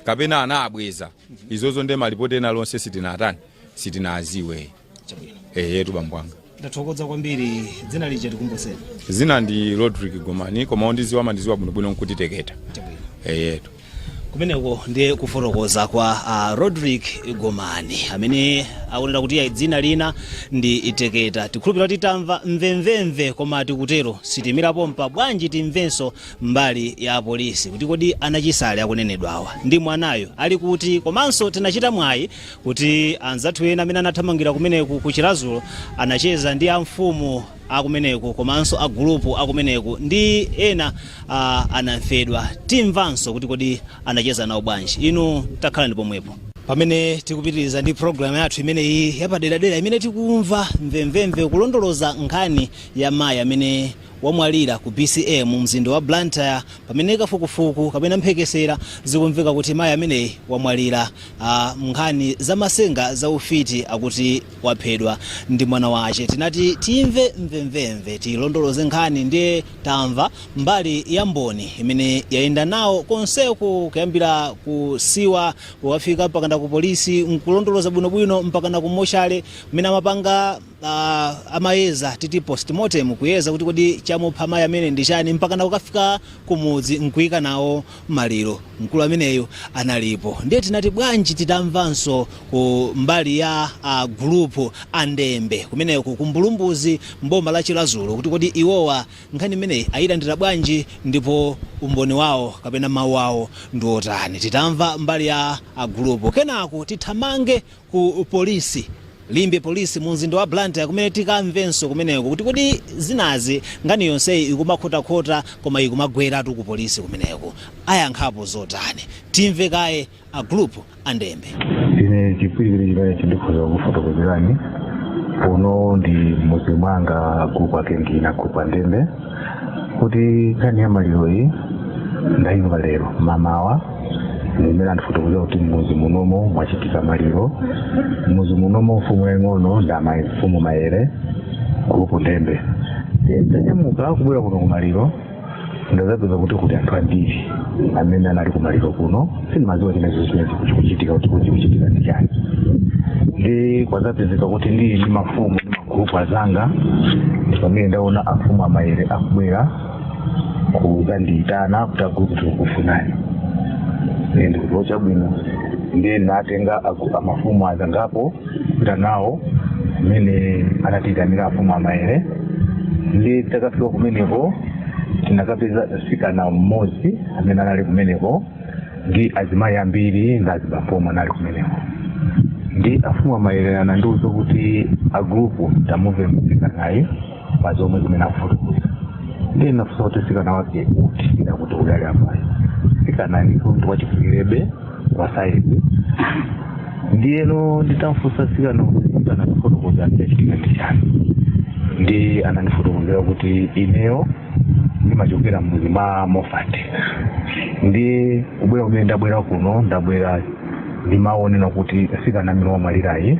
kapena anaabweza. Izozo ndi malipoti ena lonse sitinatani, sitinaziwe. Chabwino. Eyetu bambo anga. Ndathokoza kwambiri. Dzina lija tikumbuseni. Zina ndi Rodrick Gomani, koma ondiziwa amandiziwa bwinobwino nkuti Teketa. Chabwino. Eyetu. Kumeneko ndiye kufotokoza kwa Rodrick Gomani amene akunena kuti ayi, dzina lina ndi Teketa. Tikhulupirira kuti tamva mvemvemve, koma tikutero sitimirapo bwanji, timvenso mbali ya polisi kuti kodi anachisale akunenedwawa ndi mwanayo ali kuti. Komanso tinachita mwayi kuti anzathu ena amene anathamangira kumeneku ku Chirazulo anacheza ndi amfumu akumeneku komanso agulupu akumeneku ndi ena anamfedwa. Timvanso kuti kodi anacheza nawo bwanji. Inu takhala ndi pomwepo pamene tikupitiriza ndi programu yathu imeneyi yapaderadera imene tikumva mvemvemve kulondoloza nkhani ya mayi amene wamwalira ku BCA mu mzinda wa Blantyre, pamene kafukufuku kapena mphekesera zikumveka kuti mayi ameneyi wamwalira nkhani zamasenga za ufiti, akuti waphedwa ndi mwana wace. Tinati timve mvemvemve, tilondoloze nkhani, ndiye tamva mbali ya mboni imene yayenda nawo konseku kuyambira ku siwa kukafika mpakana ku polisi, nkulondoloza bwinobwino mpakana ku mochale kumene amapanga amayeza, titi postmortem, kuyeza kuti kodi chamupha mayi amene ndi chani, mpakana kukafika kumudzi nkuyika nawo maliro. Mkulu ameneyo analipo. Ndiye tinati bwanji titamvanso ku mbali ya gulupu andembe kumeneko kumbulumbuzi mboma la Chiradzulu kuti kodi iwowa nkhani imeneyi ayilandira bwanji ndipo umboni wawo kapena mawu awo ndi otani. Titamva mbali ya agulupu, kenako tithamange ku polisi, Limbe Polisi mu mzinda wa Blantyre, kumene tikamvenso kumeneko kuti kodi zinazi, nkhani yonseyi ikumakhotakhota koma ikumagweratu ku polisi kumeneko, ayankhapo zotani. Timve kaye a group andembe. Ine chipwirikiti chimene chindikhoza kufotokozerani kuno ndi mudzi mwanga, group akengina, group andembe, kuti nkhani ya maliro iyi ndayimva lero mamawa, ndimene andifotokozera kuti mudzi munomo mwachitika maliro. Mudzi munomo mfumu yaying'ono ndi amayi mfumu Mayere, group ndembe. Ndanyamuka kubwera kuno kumaliro, ndazapeza kuti kuli anthu ambiri amene anali kumaliro kuno. Sindimaziwa chinezo chimene chikuchitika, kuti kuti chikuchitika ndi chani. Ndi kwazapezeka kuti ndili ndi mafumu ndi magrupu azanga, ndi pamene ndaona afumu amayere akubwera kuzandiyitana kuti agrupu tikukufunani. Ine ndikuti ochabwino. Ndiye natenga amafumu azangapo kupita nawo kumene anatiyitanira afumu amayere. Ndi takafika kumeneko tinakapeza mtsikana mmodzi amene anali kumeneko ndi azimayi ambiri ndi azibambo omwe anali kumeneko. Ndi afumu amayerera anandiuza kuti agrupu tamuve mtsikanayi pa zomwe zimene akufotokoza. Ndiye nafunsa kuti mtsikana wake uti? Ndakuti uyali apayi mtsikana ndithu ndi wachikulirebe wa saizi. Ndiyeno nditamfunsa mtsikana kuti mtsikana kufotokoza chachitika ndi chani, ndi anandifotokozera kuti ineyo ndimachokera mmuzi mwa Mofat, ndi kubwera kumene ndabwera kuno, ndabwera ndimaonera kuti mtsikana amene wamwalirayi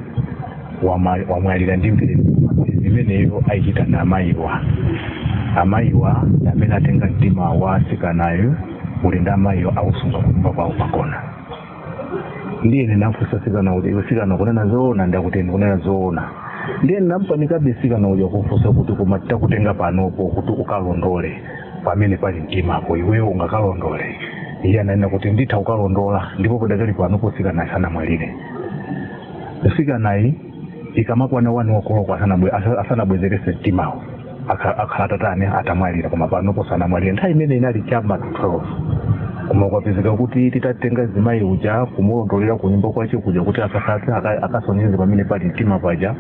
wamwalira ndi mphezi. Imeneyo ayichita ndi amayiwa. Amayiwa ndi amene atenga mtima wa mtsikanayo uli ndi amayiwa, ausunga kunyumba kwawo pakona. Ndiye ndinamfunsa mtsikana kuti, "Iwe mtsikana, kunena zoona?" Ndakuti, "Ndikunena zoona." Ndiye ndinampanikabe mtsikana uja kufunsa kuti, "Koma titakutenga panopo kuti ukalondole pamene pali mtimapo, iweyo ungakalondole?" Iye ananena kuti, "Nditha kukalondola." Ndipo padakali panopo mtsikana asanamwalire, mtsikanayi ikamakwana 1 o'clock asanabwezerese mtimawo, akhala atatani, atamwalira. Koma panopo sanamwalire. Nthawi imene inali chama 12. Koma kwapezeka kuti titatenga zimayi uja kumulondolera kunyumba kwache kuja kuti akasatse akasonyeze pamene pali mtima paja,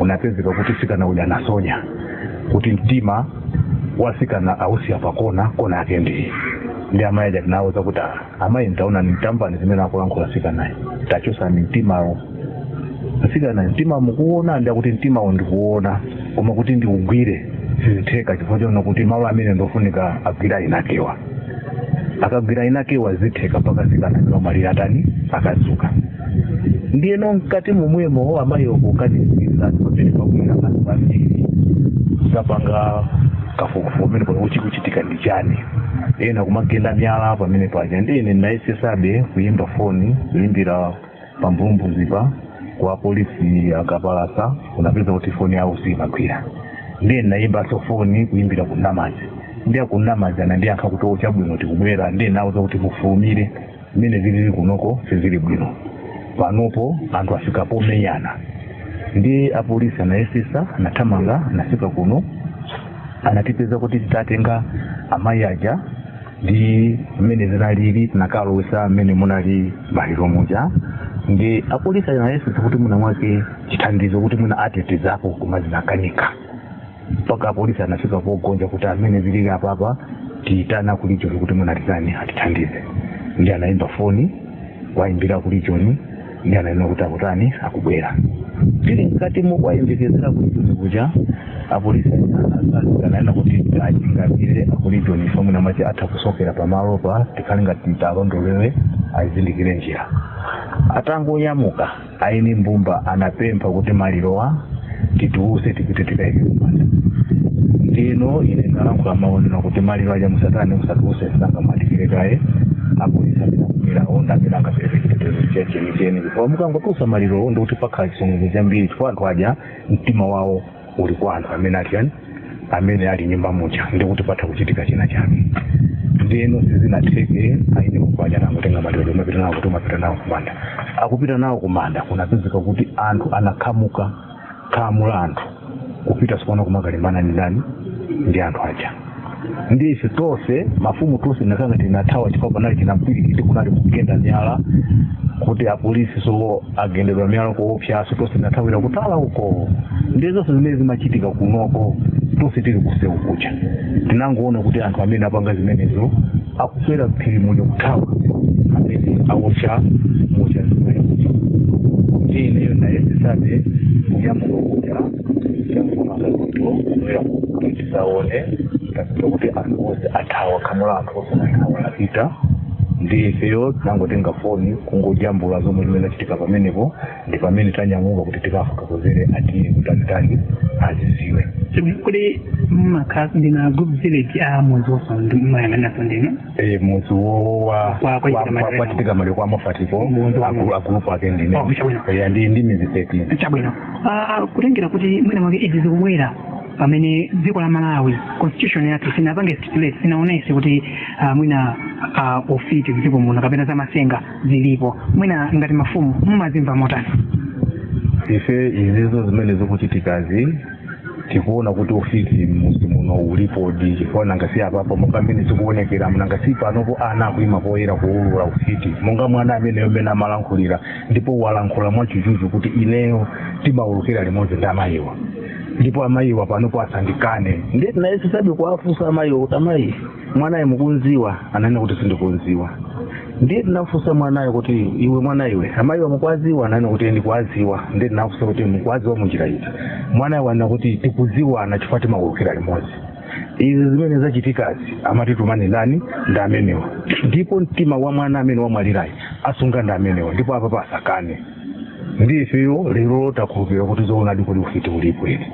unapezeka kuti mtsikana uja anasonya kuti mtima wasikana ausiya pakona, kona yake ndi amayi aja. Tinawuza kuti, "Ah, amayi, ntaona nitamvani zimene akulankhula mtsikanayi, tachosani mtimawo." Mtsikana, "Mtima mukuona?" Ndakuti, "Mtimawo ndikuona, koma kuti ndiugwire sizitheka, chifukwa chaona kuti malo amene ndofunika agwira inakewa. Akagwira inakewa zitheka, mpaka mtsikana amene atani, akadzuka." Ndiyeno mkati momwemo amayi kukanisiza pamene pakwira anthu ambiri zapanga kafukufuku pamene pano kuti chikuchitika ndi chani, ena kumagenda miyala pamene paja. Ndi ine ndinayesesabe kuyimba foni, kuyimbira pambulumbuzipa kwa polisi akapalasa, unapeza kuti foni yawo simagwira. Ndiye ndinayimbanso foni kuyimbira ku Namazi, ndiye ku Namazi anandiyankha kuti, "Oh, chabwino, tikubwera." Ndiye nawuza kuti mufulumire, mmene zilili kunoko sizili bwino panopo, anthu afika pomenyana. Ndi apolisi anayesesa, anathamanga, anafika kuno, anatipeza kuti titatenga amayi aja ndi mmene zinalili, tinakalowesa mmene munali maliro muja. Ndi apolisi anayesesa kuti mwina mwake chithandizo kuti mwina atetezapo, koma zinakanika, mpaka apolisi anafika pogonja kuti amene zilili apapa tiyitana ku region kuti mwina titani, atithandize. Ndi anayimba foni wayimbira ku region, ndi ananena kuti akutani, akubwera. Tili mkati mukwayembekezera ku region kuja, apolisi ananena kuti achingamire aku region ife, mwina mwache atha kusokera pamalo pa, tikhale ngati talondolere azindikire njira. Atangonyamuka, aini mbumba anapempha kuti malirowa titiuse, tipite tikaike kumanda. Ndino ine ndalankhula maonero kuti maliro aja musatani, musatiuse, sanga mwadikire kaye apolisi amene akubwerawo, ndamene angapereke chitetezo chenicheni, chifukwa mukangotusa malirowo ndikuti pakhala chisonyezo chambiri, chifukwa anthu aja mtima wawo uli kwa anthu amene ali yani, amene ali nyumba muja, ndikuti patha kuchitika china chake. Ndiyeno sizinatheke, aine mbumba aja anangotenga maliro, umapita nawo kuti umapita nawo kumanda. Akupita nawo kumanda, kunapezeka kuti anthu anakhamuka, khamu la anthu kupita sipano kumakalimbana ndi ndani, ndi anthu aja. Ndi ife tonse mafumu tonse nakanga tinathawa, chifukwa panali chinamkwirikiti, kunali kugenda miyala kuti apolisi so agendedwa miyala kuopyaso. Tonse tinathawira kutala uko. Ndi zonse zimene zimachitika kunoko, tonse tili kusewu kuja, tinangoona kuti anthu amene apanga zimenezo akukwera phiri muja kuthawa, amene awotcha mucha zimayi. Ndi ineyo ndayesesabe kunyamuka kuja chakumakazito kubwera kuti tisaone, tapeza kuti anthu onse athawa, khamu la anthu onse athawa lapita. Ndi ifeyo tinangotenga foni kungojambula zomwe zimene zachitika pamenepo, ndi pamene tanyamuka kuti tikafotokozere atiye kuti atitani, aziziwe. Kodi mmakhala ndina group village a mudzi wonse mmayang'aniraso ndinu? Mudzi wa Kwachitika maliro. Kwachitika maliro kwa Mofatiko. Mudzi wa Agrupu ake ndine. Oh, chabwino. Ndi midzi 13. Chabwino. Kutengera kuti mwina mwake izi zikubwera pamene dziko la Malawi constitution yathu sinapange stipulate, sinaonese kuti mwina ufiti mdziko muno kapena zamasenga zilipo, mwina ngati mafumu mumazimva motani? Ife izizo zimene zikuchitikazi Tikuona kuti ufiti mmuzi muno ulipodi, chifukwa nangasi apapo monga mmene zikuonekera, nangasi panopo ana akuyima poyera kuwulula ufiti, monga mwana ameneyo mmene amalankhulira, ndipo walankhula mwachuchuchu kuti ineyo timaulukira limodzi ndi amayiwa, ndipo amayiwa panopo asandikane. Ndiye tinayesesabe kuwafunsa amayiwa kuti, "Amayi, mwanayi mukunziwa?" Ananena kuti, "Sindikunziwa." Ndiye tinafunsa mwanayo kuti, "Iwe mwana iwe, amayiwa mukwaziwa?" Ananena kuti, "Ndikuwaziwa." Ndiye tinafunsa kuti, "Mukwaziwa munjira iti?" Mwanayo wanena kuti, "Tikuziwana chifukwa timaulukira limodzi. Izi zimene zachitikazi amatitumani ndani? Ndi amenewa. Ndipo mtima wa mwana amene wamwalirayi asunga ndi amenewa, ndipo apa pasakane." Ndi ifeyo lero takhulupirira kuti zoonadi kuti ufiti ulipo ine.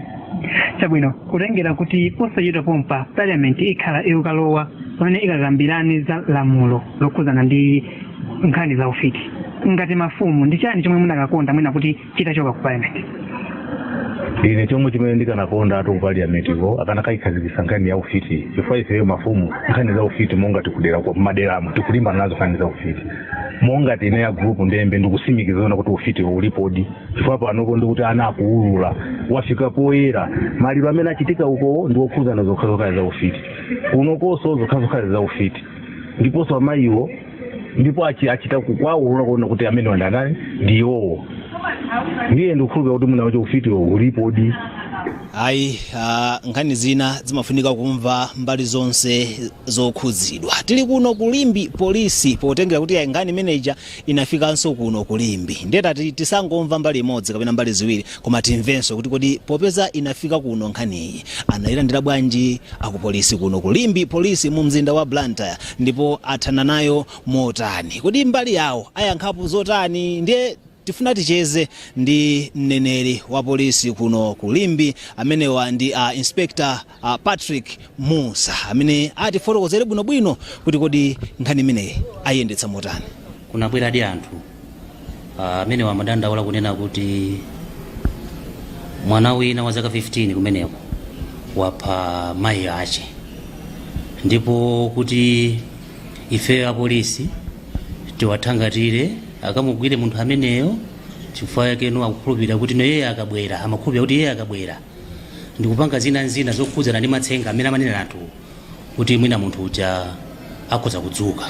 Chabwino, kutengera kuti posachedwa pompa parliament ikhala ikukalowa pamene ikakambirane za lamulo lokhuzana ndi nkhani za ufiti, ngati mafumu ndi chani chomwe munakakonda mwina kuti chitachoka ku parliament? Ine chomwe chimene ndikanakonda atu ku parliamentiko akanakayikhazikitsa nkhani ya ufiti, chifukwa ifeyo mafumu nkhani za ufiti monga tikudera maderamo tikulimbana nazo nkhani za ufiti. Monga tine ya group ndembe ndikusimikizana kuti ufiti ulipodi, chifukwa panopo ndikuti ana akuulula, wafika poyera. Maliro amene achitika uko ndi okhuzana zokhazokha za ufiti, kunokonso zokhazokha za ufiti, ndiponso amayiwo ndipo achita kukwawulula kuona kuti amene wandandani ndi iwowo. Ndiye ndikukhulupirira kuti muna wacho ufitiwo ulipodi. Ayi, nkhani zina zimafunika kumva mbali zonse zokhudzidwa. Tili kuno ku Limbe polisi, potengera kuti ayi, nkhani imeneja inafikanso kuno ku Limbe, ndiye tati tisangomva mbali imodzi kapena mbali ziwiri, koma timvenso kuti kodi popeza inafika kuno nkhaniyi anayilandira bwanji akupolisi kuno ku Limbe polisi mu mzinda wa Blantyre, ndipo athana nayo motani? Kodi mbali yawo ayankhapo zotani? Ndiye tifuna ticheze ndi mneneri wa polisi kuno ku Limbe, amenewa ndi Inspector Patrick Musa, amene atifotokozere bwinobwino kuti kodi nkhani imeneyi ayiyendetsa motani. Kunabweradi anthu amene amadandaula kunena kuti mwana wina wa zaka 15 kumeneko wapha mayi ache, ndipo kuti ife apolisi tiwathangatire akamugwire munthu ameneyo, chifukwa yakeno akukhulupirira kuti no iye akabwera, amakhulupirira kuti iye akabwera ndikupanga zina zina zokhudzana ndi matsenga amene amanena anthu kuti mwina munthu uja akhoza kudzuka.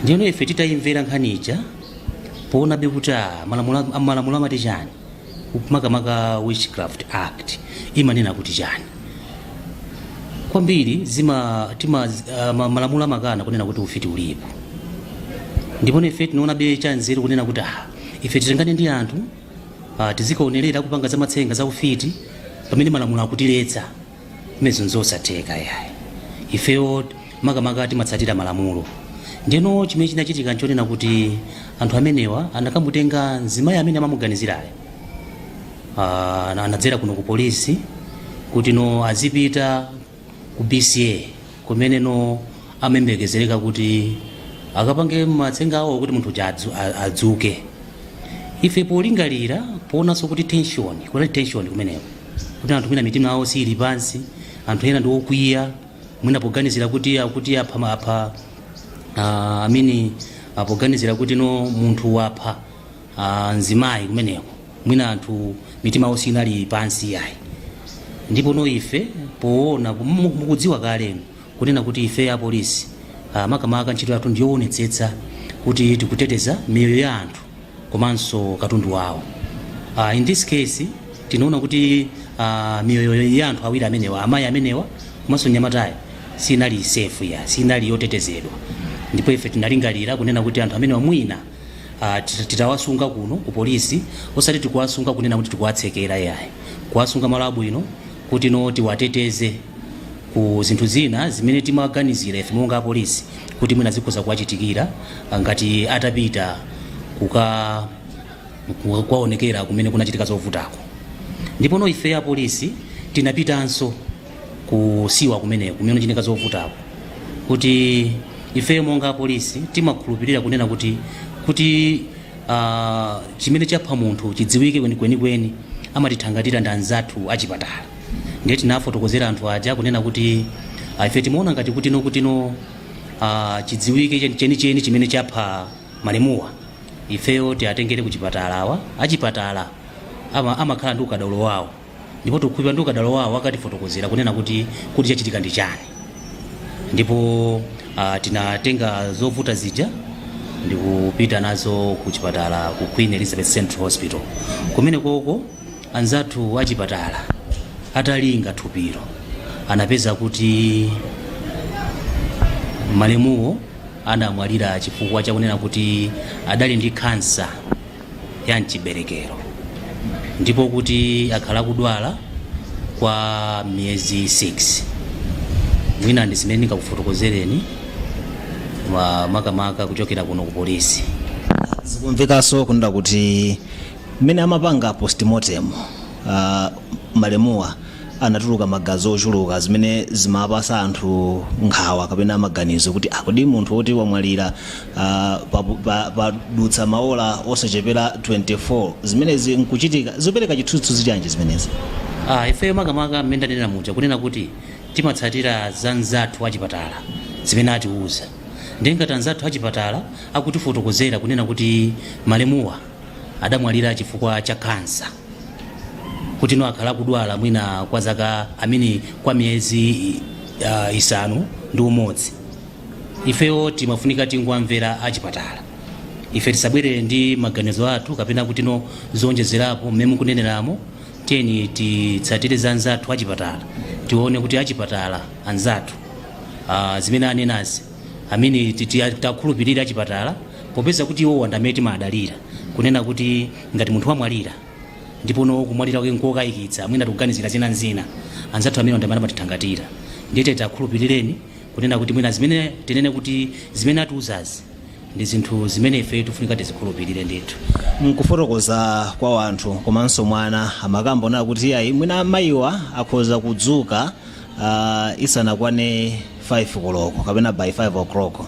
Ndiyeno ife titayimvera nkhani ija, poonabe kuti malamulo amati chani, makamaka Witchcraft Act imanena kuti chani kwambiri, zima tima malamulo amakana kunena kuti ufiti ulipo. Ndipo ife tinaonabe chanzeru kunena kuti ife titengane ndi anthu tizikaonerera kupanga za matsenga za ufiti pamene malamulo akutiletsa, imenezo nzosatheka yayi. Ifeyo makamaka timatsatira malamulo. Ndiyeno chimene chinachitika nchonena kuti anthu amenewa anakamutenga mzimayi amene amamuganizirayo, anadzera kuno ku polisi kuti no azipita ku BCA kumene no amayembekezereka kuti akapange matsenga awo kuti munthu uja adzuke. Ife polingalira, poonanso kuti tension, kunali tension kumeneko, kuti anthu mwina mitima yawo sili pansi, anthu ena ndi okwiya, mwina poganizira kuti akuti apha amini, poganizira kuti no munthu wapha mzimayi kumeneko, mwina anthu mitima yawo sinali pansi yayi. Ndipo no ife poona mukudziwa kale kunena kuti ife ya polisi makamaka ntchito yathu ndiyoonetsetsa kuti tikuteteza miyoyo ya anthu komanso katundu wawo. In this case tinaona kuti miyoyo ya anthu awiri amenewa, amayi amenewa komanso mnyamatayo, sinali safe ya sinali yotetezedwa. Ndipo ife tinalingalira kunena kuti anthu amenewa mwina titawasunga kuno ku polisi, osati tikuwasunga kunena kuti tikuwatsekera yayi, kuwasunga malo abwino kuti no tiwateteze ku zinthu zina zimene timaganizira ife monga apolisi kuti mwina zikhoza kuwachitikira ngati atapita kukaonekera kumene kunachitika zovutako. Ndipo no ife apolisi tinapitanso kusiwa kumeneko kumene kunachitika zovutako, kuti ife monga apolisi timakhulupirira kunena kuti chimene chapha munthu chidziwike kwenikweni amatithangatira ndi anzathu achipatala. Ndiye tinafotokozera anthu aja kunena kuti ife timaona ngati kuti no chidziwike chenicheni chimene chapha malemuwa, ifeyo tiatengere ku chipatala. Awa achipatala amakhala ndi ukadaulo wawo. Ndipo tikukhulupirira ndi ukadaulo wawo akatifotokozera kunena kuti chachitika ndi chani. Ndipo tinatenga zovuta zija ndikupita nazo ku chipatala, ku Queen Elizabeth Central Hospital. Kumene koko anzathu achipatala atalinga thupilo anapeza kuti malemuwo anamwalira chifukwa chakunena kuti adali ndi khansa ya mchiberekero, ndipo kuti akhala kudwala kwa miyezi 6. Mwina ndi zimene ndingakufotokozereni makamaka kuchokera kuno ku polisi. Zikumvekanso kunena kuti mmene amapanga postmortem, malemuwa anatuluka magazi ochuluka, zimene zimapasa anthu nkhawa kapena maganizo kuti akodi munthu woti wamwalira padutsa maola osachepera 24, zimenezi nkuchitika, zikupereka chithunzithunzi chanji zimenezi? Ifeyo makamaka mmene ndanena muja kunena kuti timatsatira za anzathu achipatala zimene atiuza. Ndiye ngati anzathu achipatala akutifotokozera kunena kuti malemuwa adamwalira chifukwa cha kansa, kuti no akhala kudwala mwina kwa zaka amini kwa miyezi 6, ifeyo timafunika tingwamvera achipatala. Ife tisabwere ndi maganizo athu kapena kuti no zonjezerapo mmene mukuneneramo. Tiyeni titsatire za anzathu achipatala, tione kuti achipatala anzathu zimene anenazi amene takhulupirira achipatala, popeza kuti iwowa ndi amene timadalira kunena kuti ngati munthu wamwalira ndipo no kumwalira kwake nkokayikitsa, mwina tikuganizira zina zina, anzathu amene ndi amene amatithangatira. Ndiye takhulupirireni kunena kuti mwina zimene tinene kuti zimene atiuzazi ndi zinthu zimene ife tifunika tizikhulupirire ndithu. Mkufotokoza kwa anthu komanso mwana amakamba onena kuti ayi, mwina mayiwa akhoza kudzuka isanakwane 5 koloko kapena by 5 o'clock,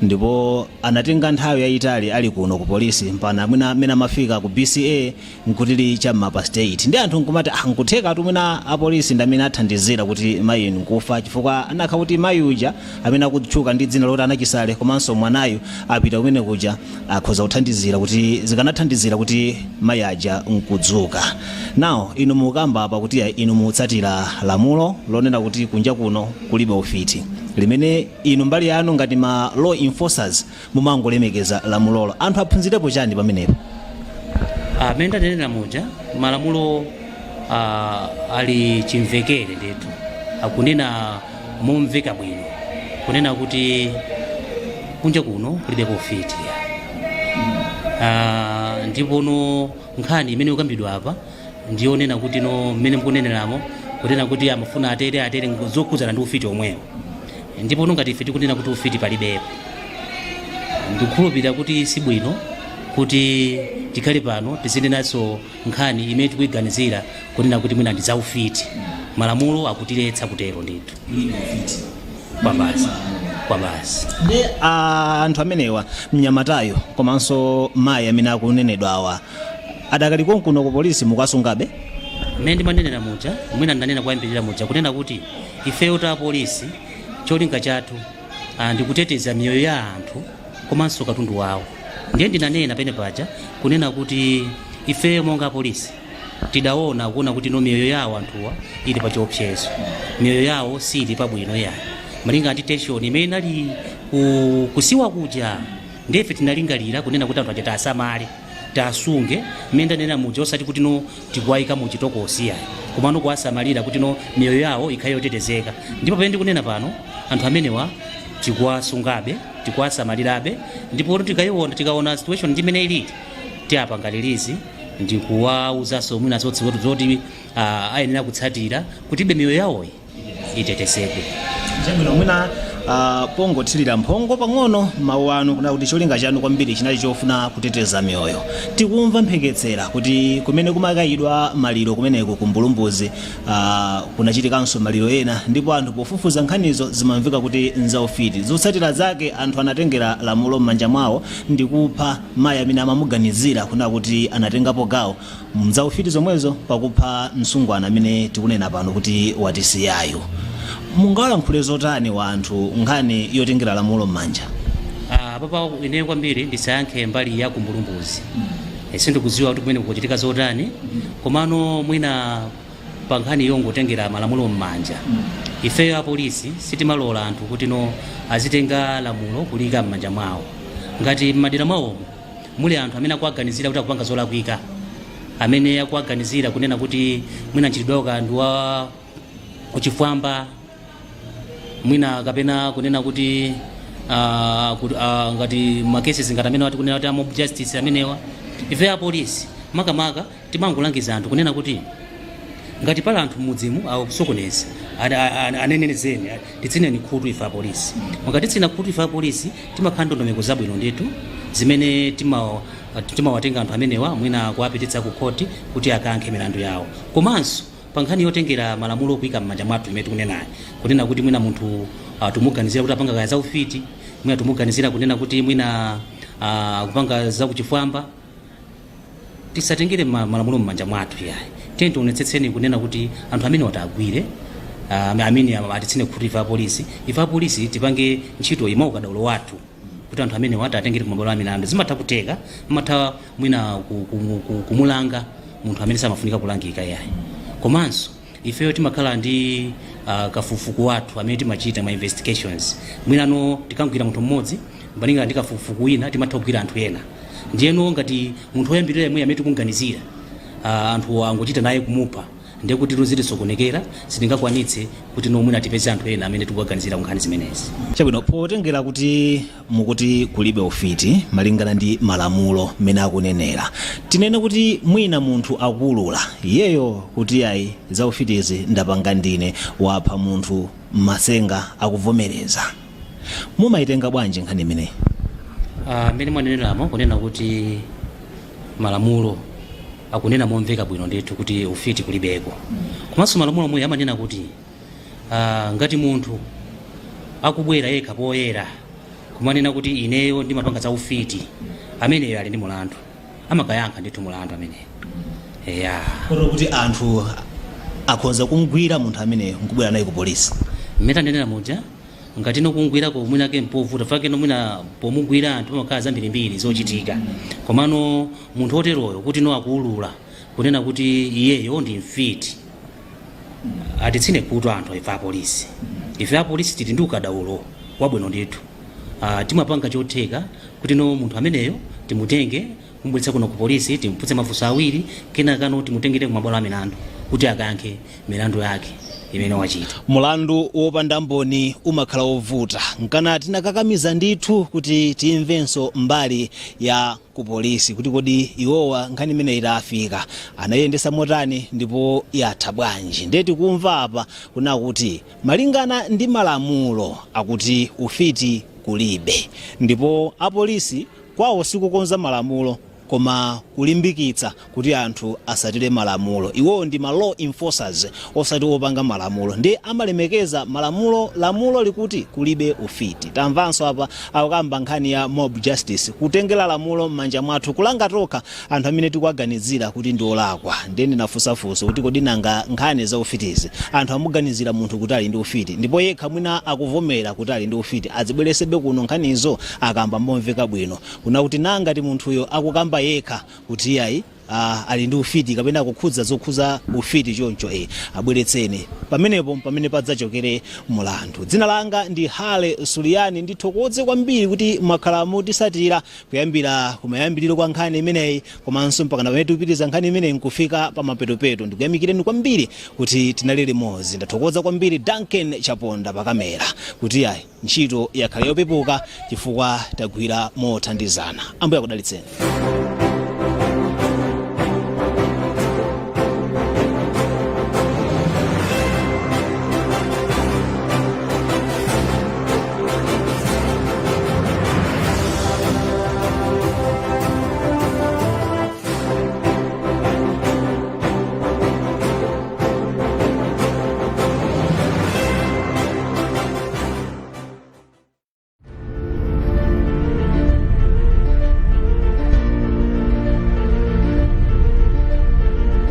ndipo anatenga nthawi yayitali ali kuno ku polisi mpana mwina amene amafika ku BCA nkutili cham'ma past 8. Ndi anthu nkumati, ah, nkutheka tu mwina apolisi ndi amene athandizira kuti mayi nkufa, chifukwa anakha kuti mayi uja amene akutchuka ndi dzina loti anachisale komanso mwanayu apita kumene kuja, akhoza kuthandizira kuti zikanathandizira kuti mayi aja nkudzuka. Now inu mukamba apa kuti inu mutsatira lamulo lonena kuti kunja kuno kulibe ufiti, limene inu mbali yanu ngati ma law enforcers mumangolemekeza lamulolo. Anthu aphunzirepo chani pamenepo? Amene ndanenera muja, malamulo ali chimvekere ndithu, akunena momveka bwino kunena kuti kunja kuno kulibe ufiti. Ndipo no nkhani imene ikukambidwa apa ndiyonena kuti no mmene mukuneneramo kunena kuti amafuna atere atere zokhudzana ndi ufiti omwewo. Ndipo no ngati ife tikunena kuti ufiti palibepo, ndikukhulupirira kuti sibwino kuti tikhale pano tizinenanso nkhani imene tikuyiganizira kunena kuti mwina ndi zaufiti. Malamulo akutiletsa kutero ndithu, kwa basi, kwa basi. Ndi anthu amenewa, mnyamatayo komanso mayi amene akunenedwa awa, adakali konkuno ku polisi, mukasungabe? Mmene ndimanenera muja, mwina ndanena kuyambirira muja kunena kuti ifeyo ta polisi cholinga chathu ndikuteteza miyoyo ya anthu komanso katundu wawo. Ndiye ndinanena pene paja kunena kuti ifeyo monga polisi tidaona kuona kuti no miyoyo yawo anthuwa ili pa chiopsezo, miyoyo yawo sili pabwino yayi, malinga ndi tension imene inali kusiwa kuja. Ndiye ife tinalingalira kunena kuti anthu aja tasamale, tasunge mmene ndanena muja, osati kuti no tikuwayika mu chitokosi yayi, komano kuwasamalira kuti no miyoyo yawo ikhale yotetezeka. Ndipo pamene ndikunena pano, anthu amenewa tikuwasungabe, tikuwasamalirabe, ndipo tikayiona, tikaona situation ndi imene ilili, tiyapanga release ndikuwawuzanso mwina zoti ayenera kutsatira kuti be miyoyo yawoyi itetezedwe. Chabwino, mwina pongothirira mphongo pang'ono mawu anu kuna kuti cholinga chanu kwambiri chinali chofuna kuteteza miyoyo. Tikumva mphekesera kuti kumene kumakayidwa maliro kumeneko ku Mbulumbuzi kunachitikanso maliro ena, ndipo anthu pofufuza nkhanizo zimamveka kuti nzaufiti. Zotsatira zake anthu anatengera lamulo m'manja mwawo ndi kupha mayi amene amamuganizira kuna kuti anatengapo gawo mzaufiti zomwezo pakupha msungwana amene tikunena pano kuti watisiyayo. Mungawalankhule zotani wanthu nkhani yotengera lamulo m'manja? Papa ineyo kwambiri ndisayankhe mbali ya kumbulumbuzi. Sindikudziwa kuti kumene kukuchitika zotani, komano mwina pa nkhani yongotengera malamulo m'manja, ifeyo apolisi sitimalola anthu kuti no azitenga lamulo kulika m'manja mwawo. Ngati m'madera mwawomo muli anthu amene akuaganizira kuti akupanga zolakwika, amene akuaganizira kunena kuti mwina mchitidwe wawo ndi wa uchifwamba, mwina kapena kunena kuti ngati ma cases ngati amene wati kunena kuti a mob justice amenewa, ife apolisi makamaka timangolangiza anthu kunena kuti ngati pali anthu mmudzimu akusokoneza, anenezeni, titsineni khutu ife apolisi. Mukatitsina khutu ife apolisi, timakhala ndondomeko zabwino ndithu zimene timawatenga anthu amenewa, mwina kuwapititsa ku khoti kuti akayankhe milandu yawo. Komanso pa nkhani yotengera malamulo kuyika m'manja mwathu imene tikunenayi, kunena kuti mwina munthu tumuganizira kuti apanga kaya zaufiti, mwina tumuganizira kunena kuti mwina kupanga zakuchifwamba, tisatengere malamulo m'manja mwathu yayi. Tiye tionetsetseni kunena kuti anthu amene watagwire, amene atitsine khutu ife apolisi, ife apolisi tipange ntchito imwe ukadaulo wathu kuti anthu amene wati atengere kumabwalo a milandu. Zimatha kuteka, zimatha mwina kumulanga munthu amene samafunika kulangika yayi. Komanso ifeyo timakhala ndi kafukufuku wathu amene timachita ma investigations. Mwinano tikangwira munthu mmodzi, malingana ndi kafukufuku wina timatha kugwira anthu ena. Ndiyeno ngati munthu woyambirira yemwe amene tikunganizira, anthu angochita naye kumupha, ndiye kuti tizitisokonekera, sitingakwanitse kuti no mwina tipeze anthu ena amene tikuwaganizira ku nkhani zimenezi. Chabwino, potengera kuti mukuti kulibe ufiti malingana ndi malamulo mmene akunenera, tinene kuti mwina munthu akuulula iyeyo kuti ayi, za ufitizi ndapanga ndine, wapha munthu mmasenga, akuvomereza, mumayitenga bwanji nkhani imeneyi? Mmene mwaneneramo kunena kuti malamulo akunena momveka bwino ndithu kuti ufiti kulibeko. Komanso malamulo omwe amanena kuti ngati munthu akubwera yekha poyera kumanena kuti ineyo ndimapanga za ufiti, ameneyo ali ndi mulandu, amakayankha ndithu mulandu ameneyo, eya. Kotero kuti anthu akhoza kumgwira munthu ameneyo nkubwera naye ku polisi? Mmene tanenera muja, ngati nokungwirako mwinake mpovuta fakeno, mwina pomugwira anthu pamakhala zambirimbiri zochitika. Komano munthu oteroyo kuti no akuulula kunena kuti iyeyo ndi mfiti, atitsine khutu anthu ife apolisi. Ife apolisi tili ndi ukadaulo wabwino ndithu. Timapanga chotheka kuti no munthu ameneyo timutenge kumubweretsa kuno ku polisi, timuputse mafunso awiri, kenakano timutengere kumabwalo a milandu kuti akayankhe milandu yake imene wachita. Mulandu wopanda mboni umakhala wovuta. Nkana tinakakamiza ndithu kuti timvenso mbali ya ku polisi kuti kodi iwowa nkhani imene itafika anayendesa motani ndipo yatha bwanji. Ndiye tikumva apa kuna kuti malingana ndi malamulo akuti ufiti kulibe, ndipo apolisi kwawo sikukonza malamulo koma kulimbikitsa kuti anthu asatire malamulo. Iwowo ndi ma law enforcers, osati opanga malamulo, ndi amalemekeza malamulo. Lamulo likuti kulibe ufiti. Tamvanso apa akukamba nkhani ya mob justice, kutengera lamulo m'manja mwathu, kulanga tokha anthu amene tikuwaganizira kuti ndi olakwa. Ndiye ndinafunsafunsa kuti kodi nanga nkhani za ufitizi, anthu amuganizira munthu kuti ali ndi ufiti ndipo yekha mwina akuvomera kuti ali ndi ufiti, azibweresebe kuno nkhanizo? Akamba momveka bwino kuna kuti nangati munthuyo akukamba yekha kuti ayi, ali ndi ufiti kapena kukhudza zokhudza ufiti choncho, abweretseni pamenepo pamene padzachokere mulandu. Dzina langa ndi Hale Suliyani. Ndithokoze kwambiri kuti mwakhala mutisatira kuyambira kumayambiriro kwa nkhani imeneyi komanso mpaka pamene tikupitiriza nkhani imeneyi nkufika pamapetopeto. Ndikuyamikireni kwambiri kuti tinali limodzi. Ndathokoza kwambiri Duncan Chaponda pakamera kuti ayi, ntchito yakhala yopepuka chifukwa tagwira mothandizana. Ambuye akudalitseni.